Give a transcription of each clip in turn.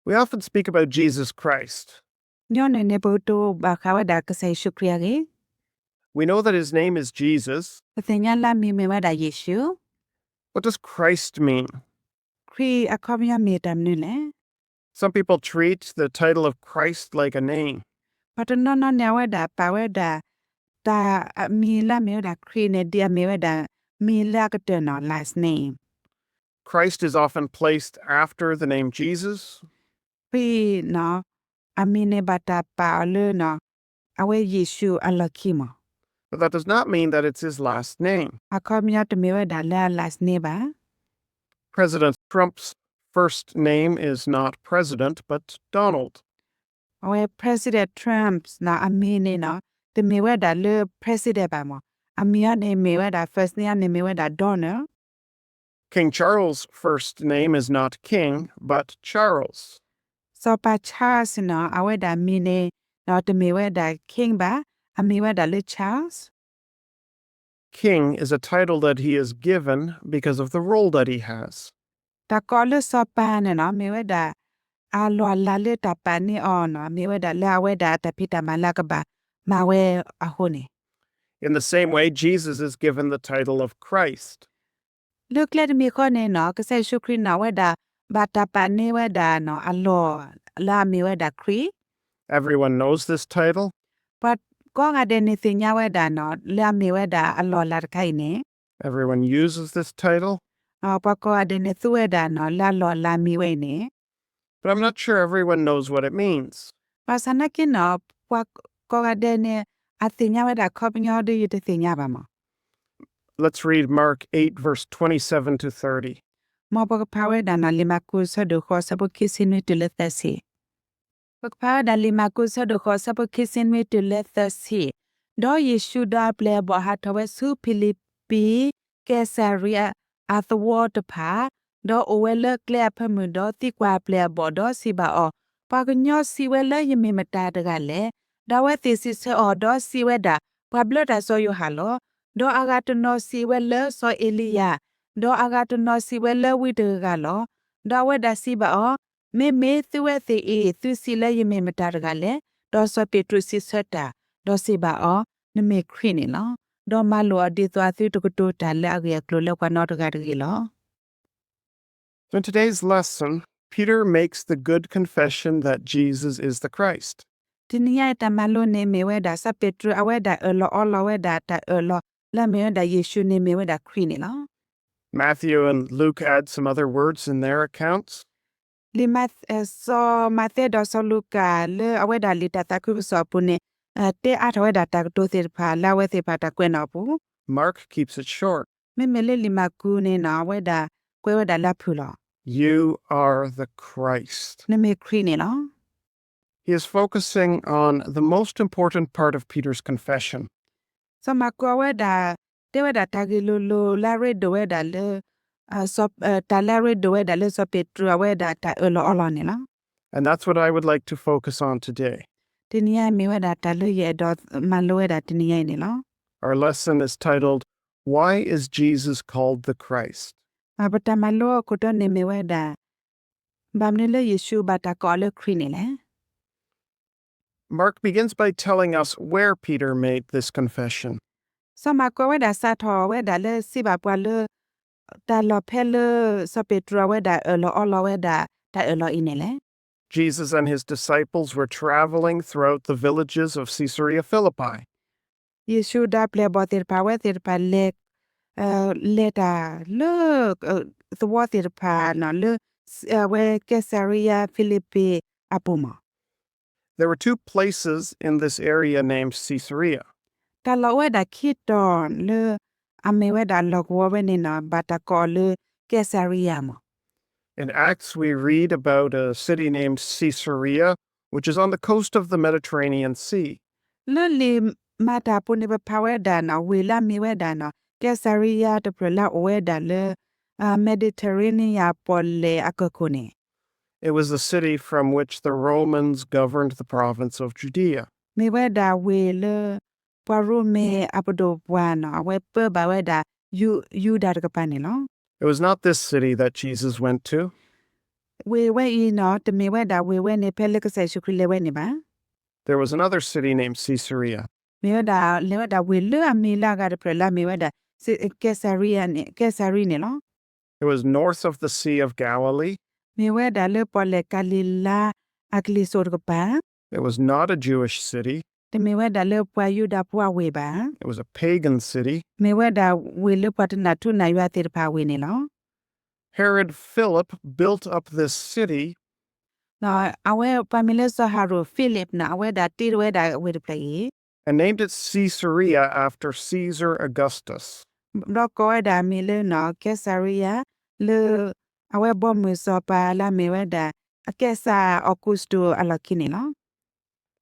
We often speak about Jesus Christ. ညီနုၢ်န့ၣ် ပကတိၤဘၣ်ဃးဝဲဒၣ်ကစၢ်ယ့ၣ်ၡူးခရံာ်အဂ့ၢ်. We know that his name is Jesus. ပသ့ၣ်ညါလၢအမံၤမ့ၢ်ဝဲဒၣ်ယ့ၣ်ၡူး. What does Christ mean? ခရံာ်အခီပညီမ့ၢ်တၢ်မနုၤလဲၣ်. Some people treat the title of Christ like a name. ပှၤတနီၤနီၤန့ၣ် အဝဲဒၣ်ပာ်ဝဲဒၣ် တၢ်အမံၤလၢအမ့ၢ်ဝဲဒၣ်ခရံာ်န့ၣ် ဒ်အမ့ၢ်ဝဲဒၣ် မံၤလၢအကတၢၢ်နီၤ last name. Christ is often placed after the name Jesus. ခရံာ်နီၤ အမံၤန့ၣ်ဘၣ်တၢ်ပာ်အီၤလၢနီၤ အဝဲယ့ၣ်ၡူးအလီၢ်ခံမး. But that does not mean that it's his last name. အခီပညီတမ့ၢ်ဝဲဒၣ်လၢအ last name ဘၣ်. President Trump's first name is not President, but Donald. အဝဲ President Trump နီၤ အမံၤန့ၣ်နီၤ တမ့ၢ်ဝဲဒၣ်လၢ President ဘၣ်မး. အမံၤအီၤန့ၣ်မ့ၢ်ဝဲဒၣ် first name န့ၣ်မ့ၢ်ဝဲဒၣ် Donald. King Charles' first name is not King, but Charles. စီၤပၤ Charles နီၤ အဝဲဒၣ်မံၤန့ၣ်နီၤ တမ့ၢ်ဝဲဒၣ် King ဘၣ်, အမံၤဝဲဒၣ်လၢ Charles. King is a title that he is given because of the role that he has. တၢ်ကိးလၢစီၤပၤန့ၣ်နီၤ မ့ၢ်ဝဲဒၣ် အလီၢ်အလၤလၢတၢ်ပာ်န့ၢ်အီၤနီၤ မ့ၢ်ဝဲဒၣ်လၢအဝဲဒၣ်အတၢ်ဖံးတၢ်မၤလၢအကဘၣ်မၤဝဲအဃိန့ၣ်. In the same way, Jesus is given the title of Christ. လၢကျဲတမံၤဃီန့ၣ်နီၤ ကစၢ်ယ့ၣ်ၡူးခရံာ်န့ၣ် အဝဲဒၣ်ဘၣ်တၢ်ပာ်န့ၢ်ဝဲဒၣ်နီၤ အလီၢ်လၢအမ့ၢ်ဝဲဒၣ်ခရံာ်. Everyone knows this title. ပှၤကိးဂၤဒဲးန့ၣ်သ့ၣ်ညါဝဲဒၣ်နီၤ လၢအမ့ၢ်ဝဲဒၣ်အလီၢ်အလၤတခါအံၤန့ၣ်. Everyone uses this title. ပှၤကိးဂၤဒဲးန့ၣ်သူဝဲဒၣ်နီၤ လၢအလီၢ်အလၤမံၤဝဲအံၤန့ၣ်. But I'm not sure everyone knows what it means. ဘၣ်ဆၣ်နာ်က့နီၤ ပှၤကိးဂၤဒဲးန့ၣ် အသ့ၣ်ညါဝဲဒၣ်ခီပညီဒီးယတသ့ၣ်ညါဘၣ်မး. Let's read Mark eight, verse twenty-seven to thirty. မ်ပကဖးဝဲဒၣ်နီၤ လံာ်မၢ်ကူး ဆၢဒိၣ်ဃိး ဆၢဖိခံဆံနွံတုၤလၢသၢဆံ. ပကဖးဝဲဒၣ်လံာ်မၢ်ကူး ဆၢဒိၣ်ဃိး ဆၢဖိခံဆံနွံတုၤလၢသၢဆံ. ဒီးယ့ၣ်ၡူးဒီးအပျဲၢ်အဘီၣ်ဟးထီၣ်ဝဲဆူဖံလံးပံး ကဲစၤရံယၤအသဝီတဖၣ်, ဒီးအိၣ်ဝဲလၢကျဲအဖၢမုၢ် ဒီးသံကွၢ်အပျဲၢ်အဘီၣ် ဒီးစံးဘၣ်အီၤ, ပှၤကညီစံးဝဲလၢယမ့ၢ်မတၤတဂၤလဲၣ်. ဒီးအဝဲသ့ၣ်စံးဆၢအီၤ ဒီးစံးဝဲဒၣ်, ပှၤဘျၢတၢ်စီၤယိၤဟၣ်လီၤ. ဒီးအဂၤတနီၤစံးဝဲလၢစီၤအ့လံယၤ, ဒီးအဂၤတနီၤစံးဝဲလၢဝံတဂၤဂၤလီၤ. ဒီးအဝဲဒၣ်စံးဘၣ်အီၤ, မ့မ့ၢ်သုဝဲသ့ၣ်အံၤ သုစံးလၢယမ့ၢ်မတၤတဂၤလဲၣ်. ဒီးစီၤပ့းတရူးစံးဆၢတၢ်, ဒီးစံးဘၣ်အီၤ, နမ့ၢ်ခရံာ်န့ၣ်လီၤ. ဒီးမၤလိာ်အီၤဒ်သိးအသုတကတိၤတၢ်လၢအဂ့ၢ်အကျိၤ လၢပှၤနီတဂၤတဂ့ၤလီၤ. In today's lesson, Peter makes the good confession that Jesus is the Christ. တနံၤညါအံၤတၢ်မၤလိန့ၣ်မ့ၢ်ဝဲဒၣ် စီၤပ့းတရူးအဝဲဒၣ်အၢၣ်လီၤအီလီၤဝဲဒၣ်တၢ်အၢၣ်လီၤ လၢအမ့ၢ်ဝဲဒၣ်ယ့ၣ်ၡူးန့ၣ်မ့ၢ်ဝဲဒၣ်ခရံာ်န့ၣ်လီၤ. Matthew and Luke add some other words in their accounts. လံာ်မး, စီၤမးသဲဒီးစီၤလူၤကၣ်လၢအဝဲဒၣ်လံာ်တၢ်သးခုကစီၣ်အပူၤန့ၣ် တဲအါထီၣ်ဝဲဒၣ်တၢ်ကတိၤသ့ၣ်တဖၣ်လၢအဝဲသ့ၣ်တဖၣ်တၢ်ကွဲးနီၣ်အပူၤ. Mark keeps it short. မ့မ့ၢ်လၢလံာ်မၢ်ကူးန့ၣ်နီၤ အဝဲဒၣ်ကွဲးဝဲဒၣ်လၢအဖုၣ်လီၤ. You are the Christ. နမ့ၢ်ခရံာ်န့ၣ်လီၤ. He is focusing on the most important part of Peter's confession. စီၤမၢ်ကူးအဝဲဒၣ် တဲဝဲဒၣ်တၢ်ဂ့ၢ်လိၤလိၤလၢအရ့ဒိၣ်ဝဲဒၣ်လၢ တၢ်လၢအရ့ဒိၣ်ဝဲဒၣ်လၢစီၤပ့းတရူးအဝဲဒၣ်တၢ်အၢၣ်လီၤအီလီၤန့ၣ်လီၤ. And that's what I would like to focus on today. တနံၤညါအံၤမ့ၢ်ဝဲဒၣ်တၢ်လၢယအဲၣ်ဒိးမၤလိဝဲဒၣ်တနံၤညါအံၤန့ၣ်လီၤ. Our lesson is titled, Why is Jesus called the Christ? ပတၢ်မၤလိအခိၣ်တီန့ၣ်မ့ၢ်ဝဲဒၣ် ဘၣ်မနုၤလၢယ့ၣ်ၡူးဘၣ်တၢ်ကိးအီၤလၢခရံာ်န့ၣ်လဲၣ်. Mark begins by telling us where Peter made this confession. စီၤမၢ်ကူးအဝဲဒၣ်စးထီၣ်ဝဲဒၣ်လၢစံးဘၣ်ပှၤလၢ တၢ်လီၢ်ဖဲလၢ စီၤပ့းတရူးအဝဲဒၣ်အၢၣ်လီၤအီလီၤဝဲဒၣ်တၢ်အၢၣ်လီၤအံၤန့ၣ်လဲၣ်. Jesus and his disciples were traveling throughout the villages of Caesarea Philippi. ယ့ၣ်ၡူးဒီးအပျဲၢ်အဘီၣ်သ့ၣ်တဖၣ် အဝဲသ့ၣ်တဖၣ်လဲၤ လဲၤတၢ်လၢ သဝီသ့ၣ်တဖၣ်လၢ အဝဲကဲစၤရံယၤဖံလံးပံးအပူၤမး. There were two places in this area named Caesarea. တၢ်လီၢ်အိၣ်ဝဲဒၣ်ခံတီၤလၢ အမ့ၢ်ဝဲဒၣ်လီၢ်ကဝီၤဝဲန့ၣ်နီၤ ဘၣ်တၢ်ကိးအီၤလၢကဲစၤရံယၤမး. In Acts, we read about a city named Caesarea, which is on the coast of the Mediterranean Sea. လၢလံာ်မၤတၢ်အပူၤန့ၣ် ပဖးဝဲဒၣ်နီၤ ဝ့ၢ်လၢအမ့ၢ်ဝဲဒၣ်နီၤ ကဲစၤရံယၤတဖျၢၣ်လၢအအိၣ်ဝဲဒၣ်လၢ Mediterranean ပီၣ်လဲၣ်အကၢၢ်ခိၣ်န့ၣ် It was the city from which the Romans governed the province of Judea. မ့ၢ်ဝဲဒၣ်ဝ့ၢ်လၢ ပှၤရိမ့ၤအပဒိၣ်ပှၢ်နီၤ အဝဲပၢဘၣ်ဝဲဒၣ် ယူဒၤတကပၤန့ၣ်လီၤ. It was not this city that Jesus went to. ဝ့ၢ်ဝဲအံၤနီၤ တမ့ၢ်ဝဲဒၣ်ဝ့ၢ်ဝဲန့ၣ် ဖဲလၢကစၢ်ယ့ၣ်ၡူးခရံာ်လဲၤဝဲန့ၣ်ဘၣ်. There was another city named Caesarea. မ့ၢ်ဝဲဒၣ် လဲၤဝဲဒၣ်ဝ့ၢ်လၢအမံၤလၢအဂၤတဖျၢၣ်လၢအမ့ၢ်ဝဲဒၣ် ကဲစၤရံယၤန့ၣ် ကဲစၤရံန့ၣ်လီၤ. It was north of the Sea of Galilee. မ့ၢ်ဝဲဒၣ်လၢပီၣ်လဲၣ်ကၤလံၤလါအကလံၤစိးတကပၤ. It was not a Jewish city. တမ့ၢ်ဝဲဒၣ်လၢပှၤယူဒၤဖိအဝ့ၢ်ဘၣ်. It was a pagan city. မ့ၢ်ဝဲဒၣ်ဝ့ၢ်လၢပှၤတနာ်ထူနာ်ယွၤသ့ၣ်တဖၣ်အဝ့ၢ်န့ၣ်လီၤ. Herod Philip built up this city. အဝဲပှၤမံၤလၢစီၤဟၤရိာ် Philip န့ၣ် အဝဲဒၣ်တ့ထီၣ်ဝဲဒၣ်ဝ့ၢ်တဖျၢၣ်အံၤ and named it Caesarea after Caesar Augustus. ဒီးကိးဝဲဒၣ်အမံၤလၢ ကဲစၤရံယၤ လၢ အဝဲဘီမုၢ်စီၤပၤလၢအမ့ၢ်ဝဲဒၣ် အကဲစၢ်အီကူစတူးအလီၢ်ခံန့ၣ်လီၤ.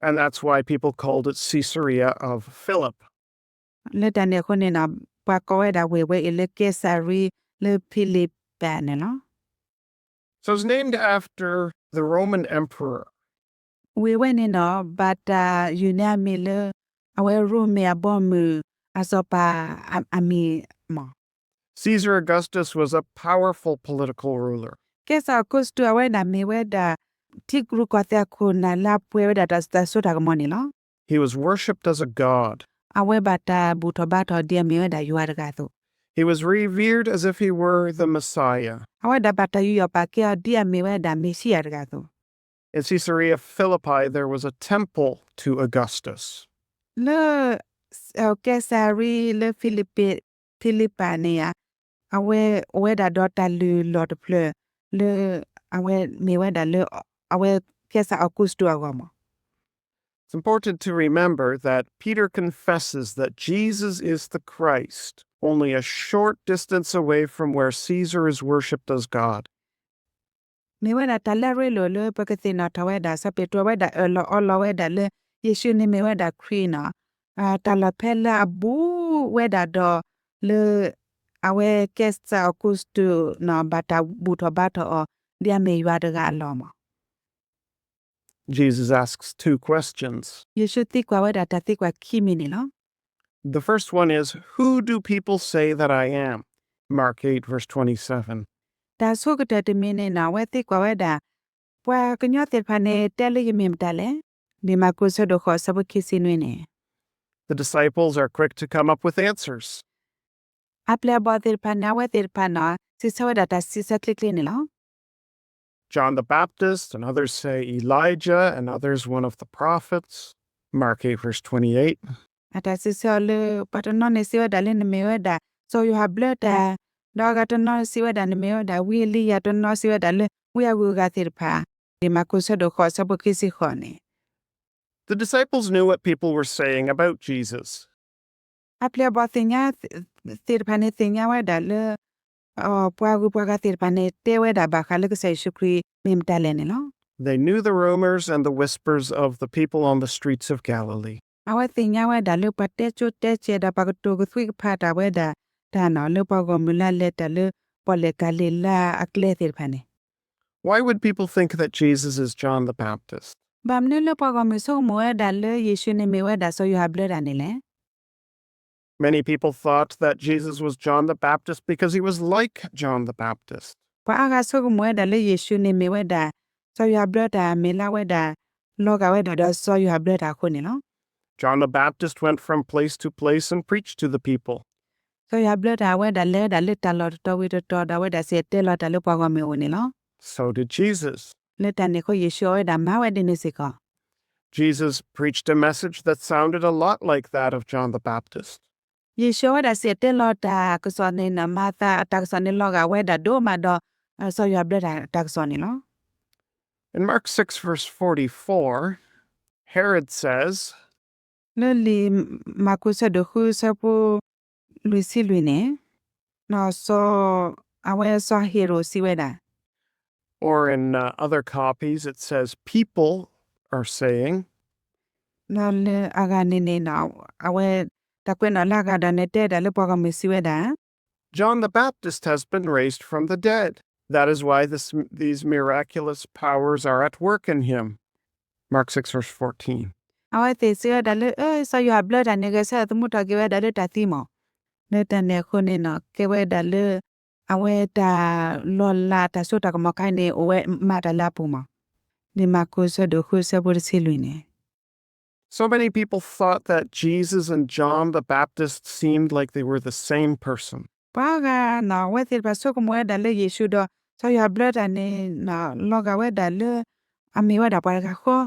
And that's why people called it Caesarea of Philip. လၢတၢ်န့ၣ်အဃိန့ၣ်နီၤ ပှၤကိးဝဲဒၣ်ဝ့ၢ်ဝဲအံၤလၢကဲစၤရံလၢဖံလံးပၤန့ၣ်လီၤ. So it's named after the Roman emperor. ဝ့ၢ်ဝဲန့ၣ်နီၤ ဘၣ်တၢ်ယုၢ်န့ၢ်အမံၤလၢ အဝဲရိမ့ၤအဘီမုၢ်အစီၤပၤအမံၤမး. Caesar Augustus was a powerful political ruler. ကဲစၢ်အီကူစတူးအဝဲဒၣ်မ့ၢ်ဝဲဒၣ် ထံရူၢ်ကီၢ်သဲးခိၣ်နၢ်လၢအပှဲၤဝဲဒၣ်တၢ်စူၢ်တၢ်နာ်ကမီၤန့ၣ်လီၤ. He was worshipped as a god. အဝဲဘၣ်တၢ်ဘူၣ်ထီၣ်ဘါထီၣ်ဒ်အမ့ၢ်ဝဲဒၣ်ယွၤတဂၤအသိး He was revered as if he were the Messiah. အဝဲဒၣ်ဘၣ်တၢ်ယူးယီၣ်ပာ်ကဲအီၤဒ်အမ့ၢ်ဝဲဒၣ်မ့ၤၡံအၤတဂၤအသိး In Caesarea Philippi there was a temple to Augustus. လၢ ကဲစၤရံလၢ ဖံလံးပၤန့ၣ်ဧါ, အဝဲအိၣ်ဝဲဒၣ်ဒီးတၢ်လုၢ်လီၢ်တဖျၢၣ် လၢ အဝဲမ့ၢ်ဝဲဒၣ်လၢ အဝဲကဲစၢ်အီကူစတူးအဂီၢ်မး. It's important to remember that Peter confesses that Jesus is the Christ, only a short distance away from where Caesar is worshipped as god. မ့ၢ်ဝဲဒၣ်တၢ်လၢအရ့လိာ်လၢပကသ့ၣ်နီၣ်ထီၣ်ဝဲဒၣ် စီၤပ့းတရူးဝဲဒၣ်အၢၣ်လီၤအီလီၤဝဲဒၣ်လၢ ယ့ၣ်ၡူးန့ၣ်မ့ၢ်ဝဲဒၣ်ခရံာ်နီၤ, တၢ်လီၢ်ဖဲလၢအဘူးဝဲဒၣ်ဒီး လၢ အဝဲကဲစၢ်အီကူစတူးနီၤ ဘၣ်တၢ်ဘူၣ်ထီၣ်ဘါထီၣ်အီၤ ဒ်အမ့ၢ်ယွၤတဂၤအလီၢ်မး. Jesus asks two questions. ယ့ၣ်ၡူးသံကွၢ်ဝဲဒၣ်တၢ်သံကွၢ်ခံမံၤန့ၣ်လီၤ. The first one is, Who do people say that I am? Mark eight, verse twenty-seven. တၢ်ဆိကတၢၢ်တမံၤန့ၣ်နီၤ အဝဲသံကွၢ်ဝဲဒၣ် ပှၤကညီသ့ၣ်တဖၣ်န့ၣ် တဲလၢယမ့ၢ်မတၤလဲၣ်. လံာ်မၢ်ကူး ဆၢဒိၣ်ဃိး ဆၢဖိခံဆံနွံန့ၣ် The disciples are quick to come up with answers. အပျဲၢ်အဘီၣ်သ့ၣ်တဖၣ်န့ၣ် အဝဲသ့ၣ်တဖၣ်နီၤ စံးဆၢဝဲဒၣ်တၢ်စံးဆၢချ့ချ့န့ၣ်လီၤ. John the Baptist, and others say Elijah, and others one of the prophets. Mark eight, verse twenty-eight. အတၢ်စံးဆၢအီၤလၢ ပှၤတနီၤန့ၣ်စံးဝဲဒၣ်လၢနမ့ၢ်ဝဲဒၣ် စီၤယိၤဟၣ်ဘျၢတၢ်, ဒီးအဂၤတနီၤစံးဝဲဒၣ်နမ့ၢ်ဝဲဒၣ်ဝံအ့လံယၤ, တနီၤစံးဝဲဒၣ်လၢဝံအဂုၤအဂၤသ့ၣ်တဖၣ်, လံာ်မၢ်ကူး ဆၢဒိၣ်ဃိး ဆၢဖိခံဆံဃိးန့ၣ် The disciples knew what people were saying about Jesus. အပျဲၢ်အဘီၣ်သ့ၣ်ညါသ့ၣ်တဖၣ်န့ၣ် သ့ၣ်ညါဝဲဒၣ်လၢ ပှၤဂုၤပှၤဂၤသ့ၣ်တဖၣ်န့ၣ် တဲဝဲဒၣ်ဘၣ်ဃးလၢကစၢ်ယ့ၣ်ၡူးခရံာ်မ့ၢ်မတၤလဲၣ်န့ၣ်လီၤ. They knew the rumors and the whispers of the people on the streets of Galilee. အဝဲသ့ၣ်ညါဝဲဒၣ်လၢပှၤတဲကၠိတဲကဲးဒီးပှၤကတိၤကသွံကဖးတၢ်ဝဲဒၣ်တၢ်နီၤ လၢပှၤဂီၢ်မုၢ်လၢအလဲၤတၢ်လၢပီၣ်လဲၣ်ကၤလံၤလါအကျဲသ့ၣ်တဖၣ်န့ၣ် Why would people think that Jesus is John the Baptist? ဘၣ်မနုၤလၢပှၤဂီၢ်မုၢ်ဆိကမိၣ်ဝဲဒၣ်လၢယ့ၣ်ၡူးန့ၣ်မ့ၢ်ဝဲဒၣ်စီၤယိၤဟၣ်ဘျၢတၢ်န့ၣ်လဲၣ်. Many people thought that Jesus was John the Baptist because he was like John the Baptist. ပှၤအါဂၤဆိကမိၣ်ဝဲဒၣ်လၢယ့ၣ်ၡူးန့ၣ်မ့ၢ်ဝဲဒၣ် စီၤယိၤဟၣ်ဘျၢတၢ် မ့ၢ်လၢအဝဲဒၣ် လီၤဂာ်ဝဲဒၣ်ဒီးစီၤယိၤဟၣ်ဘျၢတၢ်အဃိန့ၣ်လီၤ. John the Baptist went from place to place and preached to the people. စီၤယိၤဟၣ်ဘျၢတၢ်အဝဲဒၣ်လဲၤဝဲဒၣ်လၢတၢ်လီၢ်တတီၤဝံၤတတီၤဒီးအဝဲဒၣ်စံၣ်တဲၤတဲလီၤတၢ်လၢပှၤဂီၢ်မုၢ်အအိၣ်န့ၣ်လီၤ. So did Jesus. လၢတၢ်န့ၣ်အဃိယ့ၣ်ၡူးအဝဲဒၣ်မၤဝဲဒ်န့ၣ်စ့ၢ်ကီး Jesus preached a message that sounded a lot like that of John the Baptist. ယ့ၣ်ၡူးအဝဲဒၣ်စံၣ်တဲၤတဲလီၤတၢ်ကစီၣ်န့ၣ်နီၤ မၤသးအတၢ်ကစီၣ်န့ၣ်လီၤဂာ်ဝဲဒၣ်ဒိၣ်မးဒီး စီၤယိၤဟၣ်ဘျၢတၢ်တၢ်ကစီၣ်န့ၣ်လီၤ. In Mark six verse forty-four, Herod says, လၢလံာ်မၢ်ကူးဆၢဒိၣ်ဃုဆၢဖိလွံၢ်ဆံလွံၢ်န့ၣ်, စီၤ, အဝဲစီၤဟ့ၤရိာ်စံးဝဲဒၣ် Or in other copies it says people are saying, လၢအဂၤန့ၣ်န့ၣ် အဝဲတၢ်ကွဲးနီၣ်လၢအဂၤဒီးန့ၣ် တဲဒၣ်လၢပှၤဂီၢ်မုၢ်စံးဝဲဒၣ် John the Baptist has been raised from the dead. That is why this, these miraculous powers are at work in him. Mark six verse fourteen. အဝဲသ့ၣ်စံးဝဲဒၣ်လၢ အၢ စီၤယိၤဟၣ်ဘျၢတၢ်န့ၣ် ဂဲၤဆၢထၢၣ်သမူထီၣ်က့ၤဝဲဒၣ်လၢတၢ်သံမး, လၢတၢ်န့ၣ်အဃိန့ၣ် ကဲဝဲဒၣ်လၢ အဝဲတၢ်လီၤလးတၢ်စိတၢ်ကမီၤခါန့ၣ် အိၣ်ဝဲမးတၢ်လၢအပူၤမး. လံာ်မၢ်ကူးဆၢဒိၣ်ဃုဆၢဖိတဆံလွံၢ်န့ၣ် So many people thought that Jesus and John the Baptist seemed like they were the same person. ပှၤအါဂၤန့ၣ် အဝဲသ့ၣ်တဖၣ်ဆိကမိၣ်ဝဲဒၣ်လၢယ့ၣ်ၡူးဒီး စီၤယိၤဟၣ်ဘျၢတၢ်န့ၣ် လီၤဂာ်ဝဲဒၣ်လၢ အမ့ၢ်ဝဲဒၣ်ပှၤတဂၤဃီ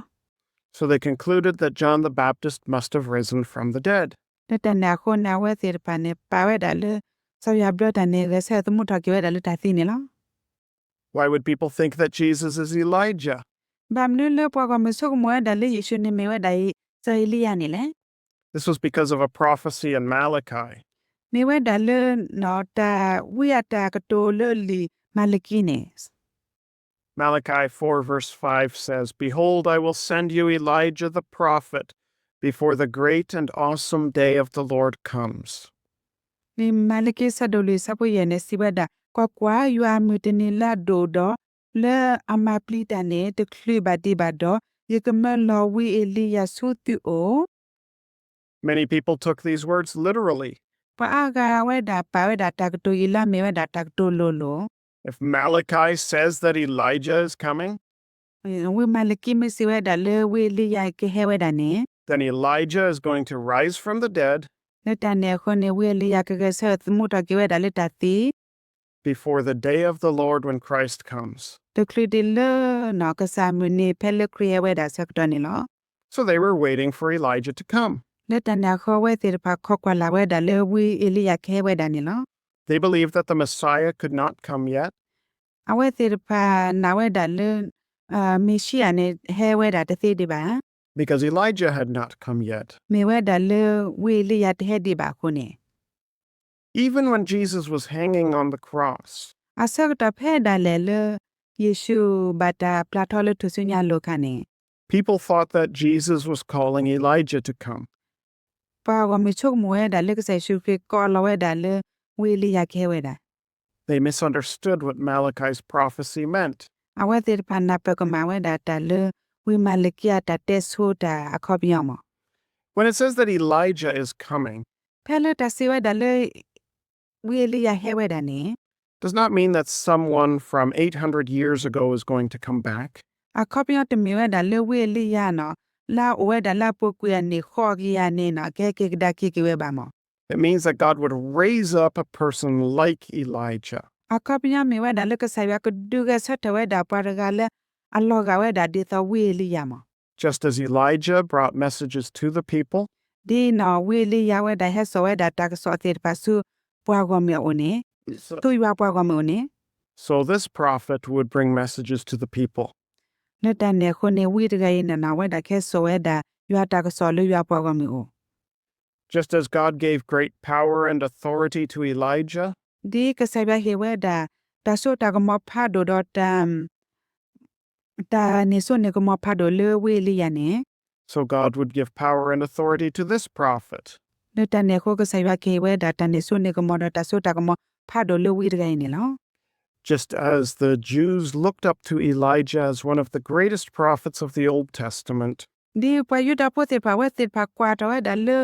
So they concluded that John the Baptist must have risen from the dead. လၢတၢ်န့ၣ်အဃိန့ၣ် အဝဲသ့ၣ်တဖၣ်န့ၣ် ပာ်ဝဲဒၣ်လၢ စီၤယိၤဟၣ်ဘျၢတၢ်န့ၣ် ဂဲၤဆၢထၢၣ်သမူထီၣ်က့ၤဝဲဒၣ်လၢတၢ်သံန့ၣ်လီၤ. Why would people think that Jesus is Elijah? ဘၣ်မနုၤလၢပှၤဂီၢ်မုၢ်ဆိကမိၣ်ဝဲဒၣ်လၢယ့ၣ်ၡူးန့ၣ်မ့ၢ်ဝဲဒၣ်စီၤအ့လံယၤန့ၣ်လဲၣ်. This was because of a prophecy in Malachi. မ့ၢ်ဝဲဒၣ်လၢ တၢ်ဝံအတၢ်ကတိၤလၢလံာ်မၤလကံန့ၣ် Malachi four verse five says, Behold, I will send you Elijah the prophet before the great and awesome day of the Lord comes. လံာ်မၤလကံဆၢဒိၣ်လွံၢ်ဆၢဖိယဲၢ်န့ၣ် စံးဝဲဒၣ်, ကွၢ်ကွၢ်, ယွၤအမုၢ်တနံၤလၢအဒိၣ်ဒီး လၢအမၤပျံၤတၢ်န့ၣ် တချုးဘၣ်ဒံးဘၣ်ဒီး, ယကမၢလီၤဝံအ့လံယၤဆူသုအိၣ် Many people took these words literally. ပှၤအါဂၤဝဲဒၣ်ပာ်ဝဲဒၣ်တၢ်ကတိၤအံၤလၢအမ့ၢ်ဝဲဒၣ်တၢ်ကတိၤလိၤလိၤ If Malachi says that Elijah is coming, ဝံမၤလကံမ့ၢ်စံးဝဲဒၣ်လၢဝံအ့လံယၤကဟဲဝဲဒၣ်န့ၣ် then Elijah is going to rise from the dead လၢတၢ်န့ၣ်အဃိန့ၣ် ဝံအ့လံယၤကဂဲၤဆၢထၢၣ်သမူထီၣ်က့ၤဝဲဒၣ်လၢတၢ်သံ before the day of the Lord when Christ comes. တချုးဒံးလၢ ကစၢ်မုၢ်နံၤဖဲလၢခရံာ်ဟဲဝဲဒၣ်ဆၢကတီၢ်န့ၣ်လီၤ. So they were waiting for Elijah to come. လၢတၢ်န့ၣ်အဃိ အဝဲသ့ၣ်တဖၣ်ခိးကွၢ်လၢ်ဝဲဒၣ်လၢဝံအ့လံယၤကဟဲဝဲဒၣ်န့ၣ်လီၤ. They believed that the Messiah could not come yet အဝဲသ့ၣ်တဖၣ်နာ်ဝဲဒၣ်လၢ မ့ၤၡံအၤန့ၣ် ဟဲဝဲဒၣ်တသ့ဒံးဘၣ် because Elijah had not come yet. မ့ၢ်ဝဲဒၣ်လၢဝံအ့လံယၤတဟဲဒံးဘၣ်အဃိန့ၣ် Even when Jesus was hanging on the cross, အဆၢကတီၢ်ဖဲဒၣ်လဲာ်လၢ ယ့ၣ်ၡူးဘၣ်တၢ်ပျၢ်ထီလၢထူၣ်စုညါအလိၤအခါန့ၣ် people thought that Jesus was calling Elijah to come. ပှၤဂီၢ်မုၢ်ဆိကမိၣ်ဝဲဒၣ်လၢကစၢ်ယ့ၣ်ၡူးခရံာ်ကိးလီၤဝဲဒၣ်လၢ ဝံအ့လံယၤကဟဲဝဲဒၣ် They misunderstood what Malachi's prophecy meant. အဝဲသ့ၣ်တဖၣ်နၢ်ပၢၢ်ကမၣ်ဝဲဒၣ်တၢ်လၢ ဝံမၤလကံအတၢ်တဲဆိတၢ်အခီပညီမး When it says that Elijah is coming, ဖဲလၢတၢ်စံးဝဲဒၣ်လၢ ဝံအ့လံယၤဟဲဝဲဒၣ်န့ၣ် does not mean that someone from eight hundred years ago is going to come back. အခီပညီတမ့ၢ်ဝဲဒၣ်လၢဝံအ့လံယၤန့ၣ် လၢအအိၣ်ဝဲဒၣ်လၢအပူၤကွံာ်အနံၣ်ဃိးကယၤန့ၣ်န့ၣ် ကဟဲက့ၤကဒါက့ၤက့ၤဝဲဘၣ်မး It means that God would raise up a person like Elijah. အခီပညီမ့ၢ်ဝဲဒၣ်လၢကစၢ်ယွၤကဒုးဂဲၤဆၢထၢၣ်ဝဲဒၣ်ပှၤတဂၤလၢ အလီၤဂာ်ဝဲဒၣ်ဒ်သိးဝံအ့လံယၤမး Just as Elijah brought messages to the people, ဒ်န့ၣ် ဝံအ့လံယၤဝဲဒၣ်ဟဲစိာ်ဝဲဒၣ်တၢ်ကစီၣ်သ့ၣ်တဖၣ်ဆူပှၤဂီၢ်မုၢ်အအိၣ်န့ၣ်, ဆူယွၤပှၤဂီၢ်မုၢ်အအိၣ်န့ၣ်, so this prophet would bring messages to the people. လၢတၢ်န့ၣ်အဃိန့ၣ် ဝံတဂၤအံၤန့ၣ်န့ၣ် အဝဲဒၣ်ကဟဲစိာ်ဝဲဒၣ် ယွၤတၢ်ကစီၣ်လၢယွၤပှၤဂီၢ်မုၢ်အအိၣ် Just as God gave great power and authority to Elijah, ဒ်ကစၢ်ယွၤဟ့ၣ်ဝဲဒၣ် တၢ်စိတၢ်ကမီၤဖးဒိၣ်ဒီး တၢ်န့ၢ်စိန့ၢ်ကမီၤဖးဒိၣ်လၢဝံအ့လံယၤန့ၣ်, so God would give power and authority to this prophet. လၢတၢ်န့ၣ်အဃိ ကစၢ်ယွၤကဟ့ၣ်ဝဲဒၣ် တၢ်န့ၢ်စိန့ၢ်ကမီၤဒီးတၢ်စိတၢ်ကမီၤဖးဒိၣ်လၢဝံတဂၤအံၤန့ၣ်လီၤ. Just as the Jews looked up to Elijah as one of the greatest prophets of the Old Testament, ဒ်ပှၤယူဒၤဖိသ့ၣ်တဖၣ် အဝဲသ့ၣ်တဖၣ်ကွၢ်ထီၣ်ဝဲဒၣ်လၢ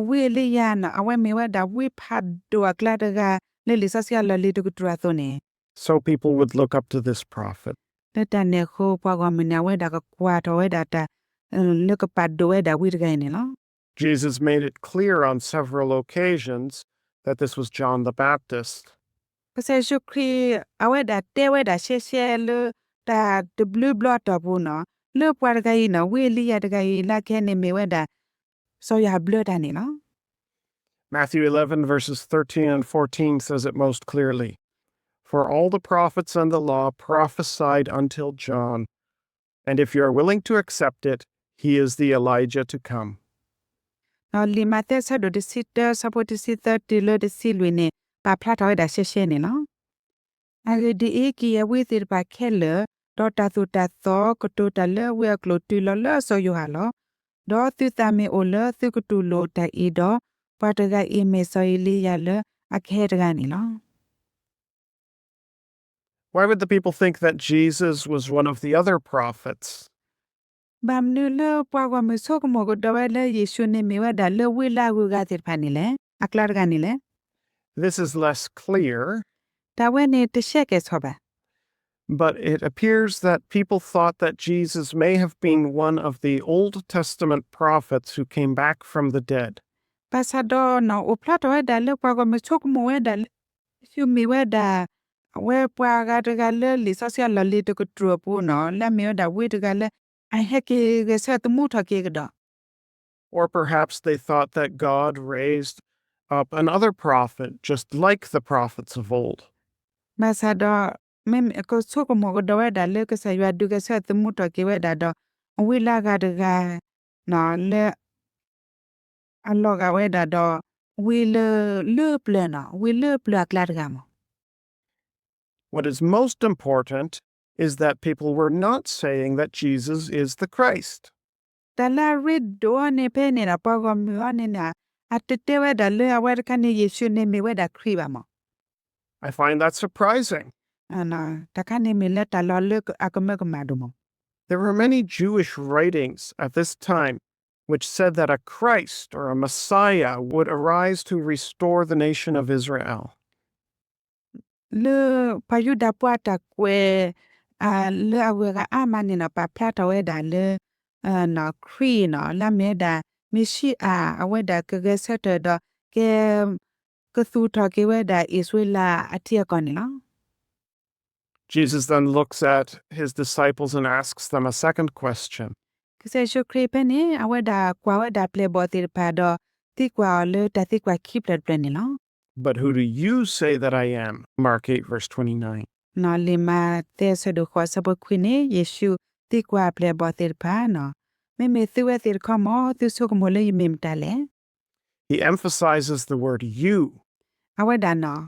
ဝံအ့လံယၤန့ၣ် အဝဲမ့ၢ်ဝဲဒၣ်ဝံဖးဒိၣ်အကျါတဂၤ လၢလံာ်စီဆှံအလီၢ်လံၤတကတြူၢ်အသိးန့ၣ်, so people would look up to this prophet. လၢတၢ်န့ၣ်အဃိ ပှၤဂီၢ်မုၢ်န့ၣ် အဝဲဒၣ်ကကွၢ်ထီၣ်ဝဲဒၣ်တၢ် လၢကပာ်ဒိၣ်ဝဲဒၣ်ဝံတဂၤအံၤန့ၣ်လီၤ. Jesus made it clear on several occasions that this was John the Baptist. ကစၢ်ယ့ၣ်ၡူးခရံာ် အဝဲဒၣ်တဲဝဲဒၣ်ရှဲရှဲလၢ တၢ်တဘျုးဘျီအတီၢ်ပူၤန့ၣ် လၢပှၤတဂၤအံၤန့ၣ် ဝံအ့လံယၤတဂၤအံၤ လၢအကဟဲန့ၣ်မ့ၢ်ဝဲဒၣ် စီၤယိၤဟၣ်ဘျၢတၢ်န့ၣ်လီၤ. Matthew eleven, verses thirteen and fourteen says it most clearly. For all the prophets and the law prophesied until John, and if you are willing to accept it, he is the Elijah to come. ဒီးလံာ်မးသဲ ဆၢဒိၣ်တဆံတၢ ဆၢဖိတဆံသၢတုၤလၢတဆံလွံၢ်န့ၣ် ပာ်ဖျါထီၣ်ဝဲဒၣ်ရှဲရှဲန့ၣ်လီၤ. အဂ့ၢ်ဒ်အံၤ, ကယဲၢ်ဝံသ့ၣ်တဖၣ်ခဲလၢာ်, ဒီးတၢ်သိၣ်တၢ်သီ ကတိၤတၢ်လၢဝံအကျိာ်တုၤလီၤလၢစီၤယိၤဟၣ်လီၤ. ဒီးသုသးမ့ၢ်အိၣ်လၢသုကတူၢ်လိာ်တၢ်အံၤဒီး, ပှၤတဂၤအံၤမ့ၢ်စီၤအ့လံယၤလၢအကဟဲတဂၤန့ၣ်လီၤ. Why would the people think that Jesus was one of the other prophets? ဘၣ်မနုၤလၢပှၤဂီၢ်မုၢ်ဆိကမိၣ်ကဒီးဝဲလၢယ့ၣ်ၡူးန့ၣ်မ့ၢ်ဝဲဒၣ်လၢဝံလၢအဂုၤအဂၤသ့ၣ်တဖၣ်န့ၣ်လဲၣ်, အကျါတဂၤန့ၣ်လဲၣ်. This is less clear. တၢ်ဝဲန့ၣ်တဆဲးကဲၣ်ဆိးဘၣ်. But it appears that people thought that Jesus may have been one of the Old Testament prophets who came back from the dead. ဘၣ်ဆၣ်ဒီးနီၤ အိၣ်ဖျါထီၣ်ဝဲဒၣ်လၢပှၤဂီၢ်မုၢ်ဆိကမိၣ်ဝဲဒၣ်လၢ ယ့ၣ်ၡူးမ့ၢ်ဝဲဒၣ် အဝဲပှၤဂၤတဂၤလၢလံာ်စီဆှံအလီၢ်လံၤတကတြူၢ်အပူၤနီၤ လၢအမ့ၢ်ဝဲဒၣ်ဝံတဂၤလၢ အဟဲက့ၤဂဲၤဆၢထၢၣ်သမူထီၣ်က့ၤကဒီး Or perhaps they thought that God raised up another prophet just like the prophets of old. ဘၣ်ဆၣ်ဒီး မ့မ့ၢ်ကဆိကမိၣ်ကဒီးဝဲဒၣ်လၢကစၢ်ယွၤဒုးဂဲၤဆၢထၢၣ်သမူထီၣ်က့ၤဝဲဒၣ်ဒီး အဝံလၢအဂၤတဂၤ နီၤ လၢ အလီၤဂာ်ဝဲဒၣ်ဒီး ဝံလၢ လၢပျၢၤနီၤ ဝံလၢပျၢၤအကျါတဂၤမး What is most important is that people were not saying that Jesus is the Christ. တၢ်လၢအရ့ဒိၣ်အီၤန့ၣ်ဖဲန့ၣ်ဒီး ပှၤဂီၢ်မုၢ်အီၤန့ၣ်န့ၣ် အတတဲဝဲဒၣ်လၢအဝဲတခါန့ၣ် ယ့ၣ်ၡူးန့ၣ်မ့ၢ်ဝဲဒၣ်ခရံာ်ဘၣ်မး I find that surprising. တၢ်ခါန့ၣ်မ့ၢ်လၢတၢ်လီၤလၢအကမၢကမၣ်ဒိၣ်မး There were many Jewish writings at this time which said that a Christ or a Messiah would arise to restore the nation of Israel. လၢပှၤယူဒၤဖိအတၢ်ကွဲး လၢအဂုၤအဂၤအါမးန့ၣ်နီၤ ပာ်ဖျါထီၣ်ဝဲဒၣ်လၢ ခရံာ်နီၤ လၢအမ့ၢ်ဝဲဒၣ် မ့ၤၡံအၤ အဝဲဒၣ်ကဂဲၤဆၢထၢၣ်ဒီး ကဲ ကသူၣ်ထီၣ်က့ၤဝဲဒၣ်အံၣ်စရ့လးအထံအကီၢ်န့ၣ်လီၤ. Jesus then looks at his disciples and asks them a second question. ကစၢ်ယ့ၣ်ၡူးခရံာ်ဖဲန့ၣ် အဝဲဒၣ်ကွၢ်ဝဲဒၣ်ပျဲၢ်ဘီၣ်သ့ၣ်တဖၣ်ဒီး သံကွၢ်အီၤလၢတၢ်သံကွၢ်ခံဖျၢၣ်တဖျၢၣ်န့ၣ်လီၤ. But who do you say that I am? Mark eight, verse twenty-nine. လံာ်မးသဲ ဆၢဒိၣ်ဃိး ဆၢဖိခွံန့ၣ် ယ့ၣ်ၡူးသံကွၢ်ပျဲၢ်ဘီၣ်သ့ၣ်တဖၣ်နီၤ မ့မ့ၢ်သုဝဲသ့ၣ်တခီမ့ၢ် သုဆိကမိၣ်လၢယမ့ၢ်မတၤလဲၣ်. He emphasizes the word you. အဝဲဒၣ်နီၤ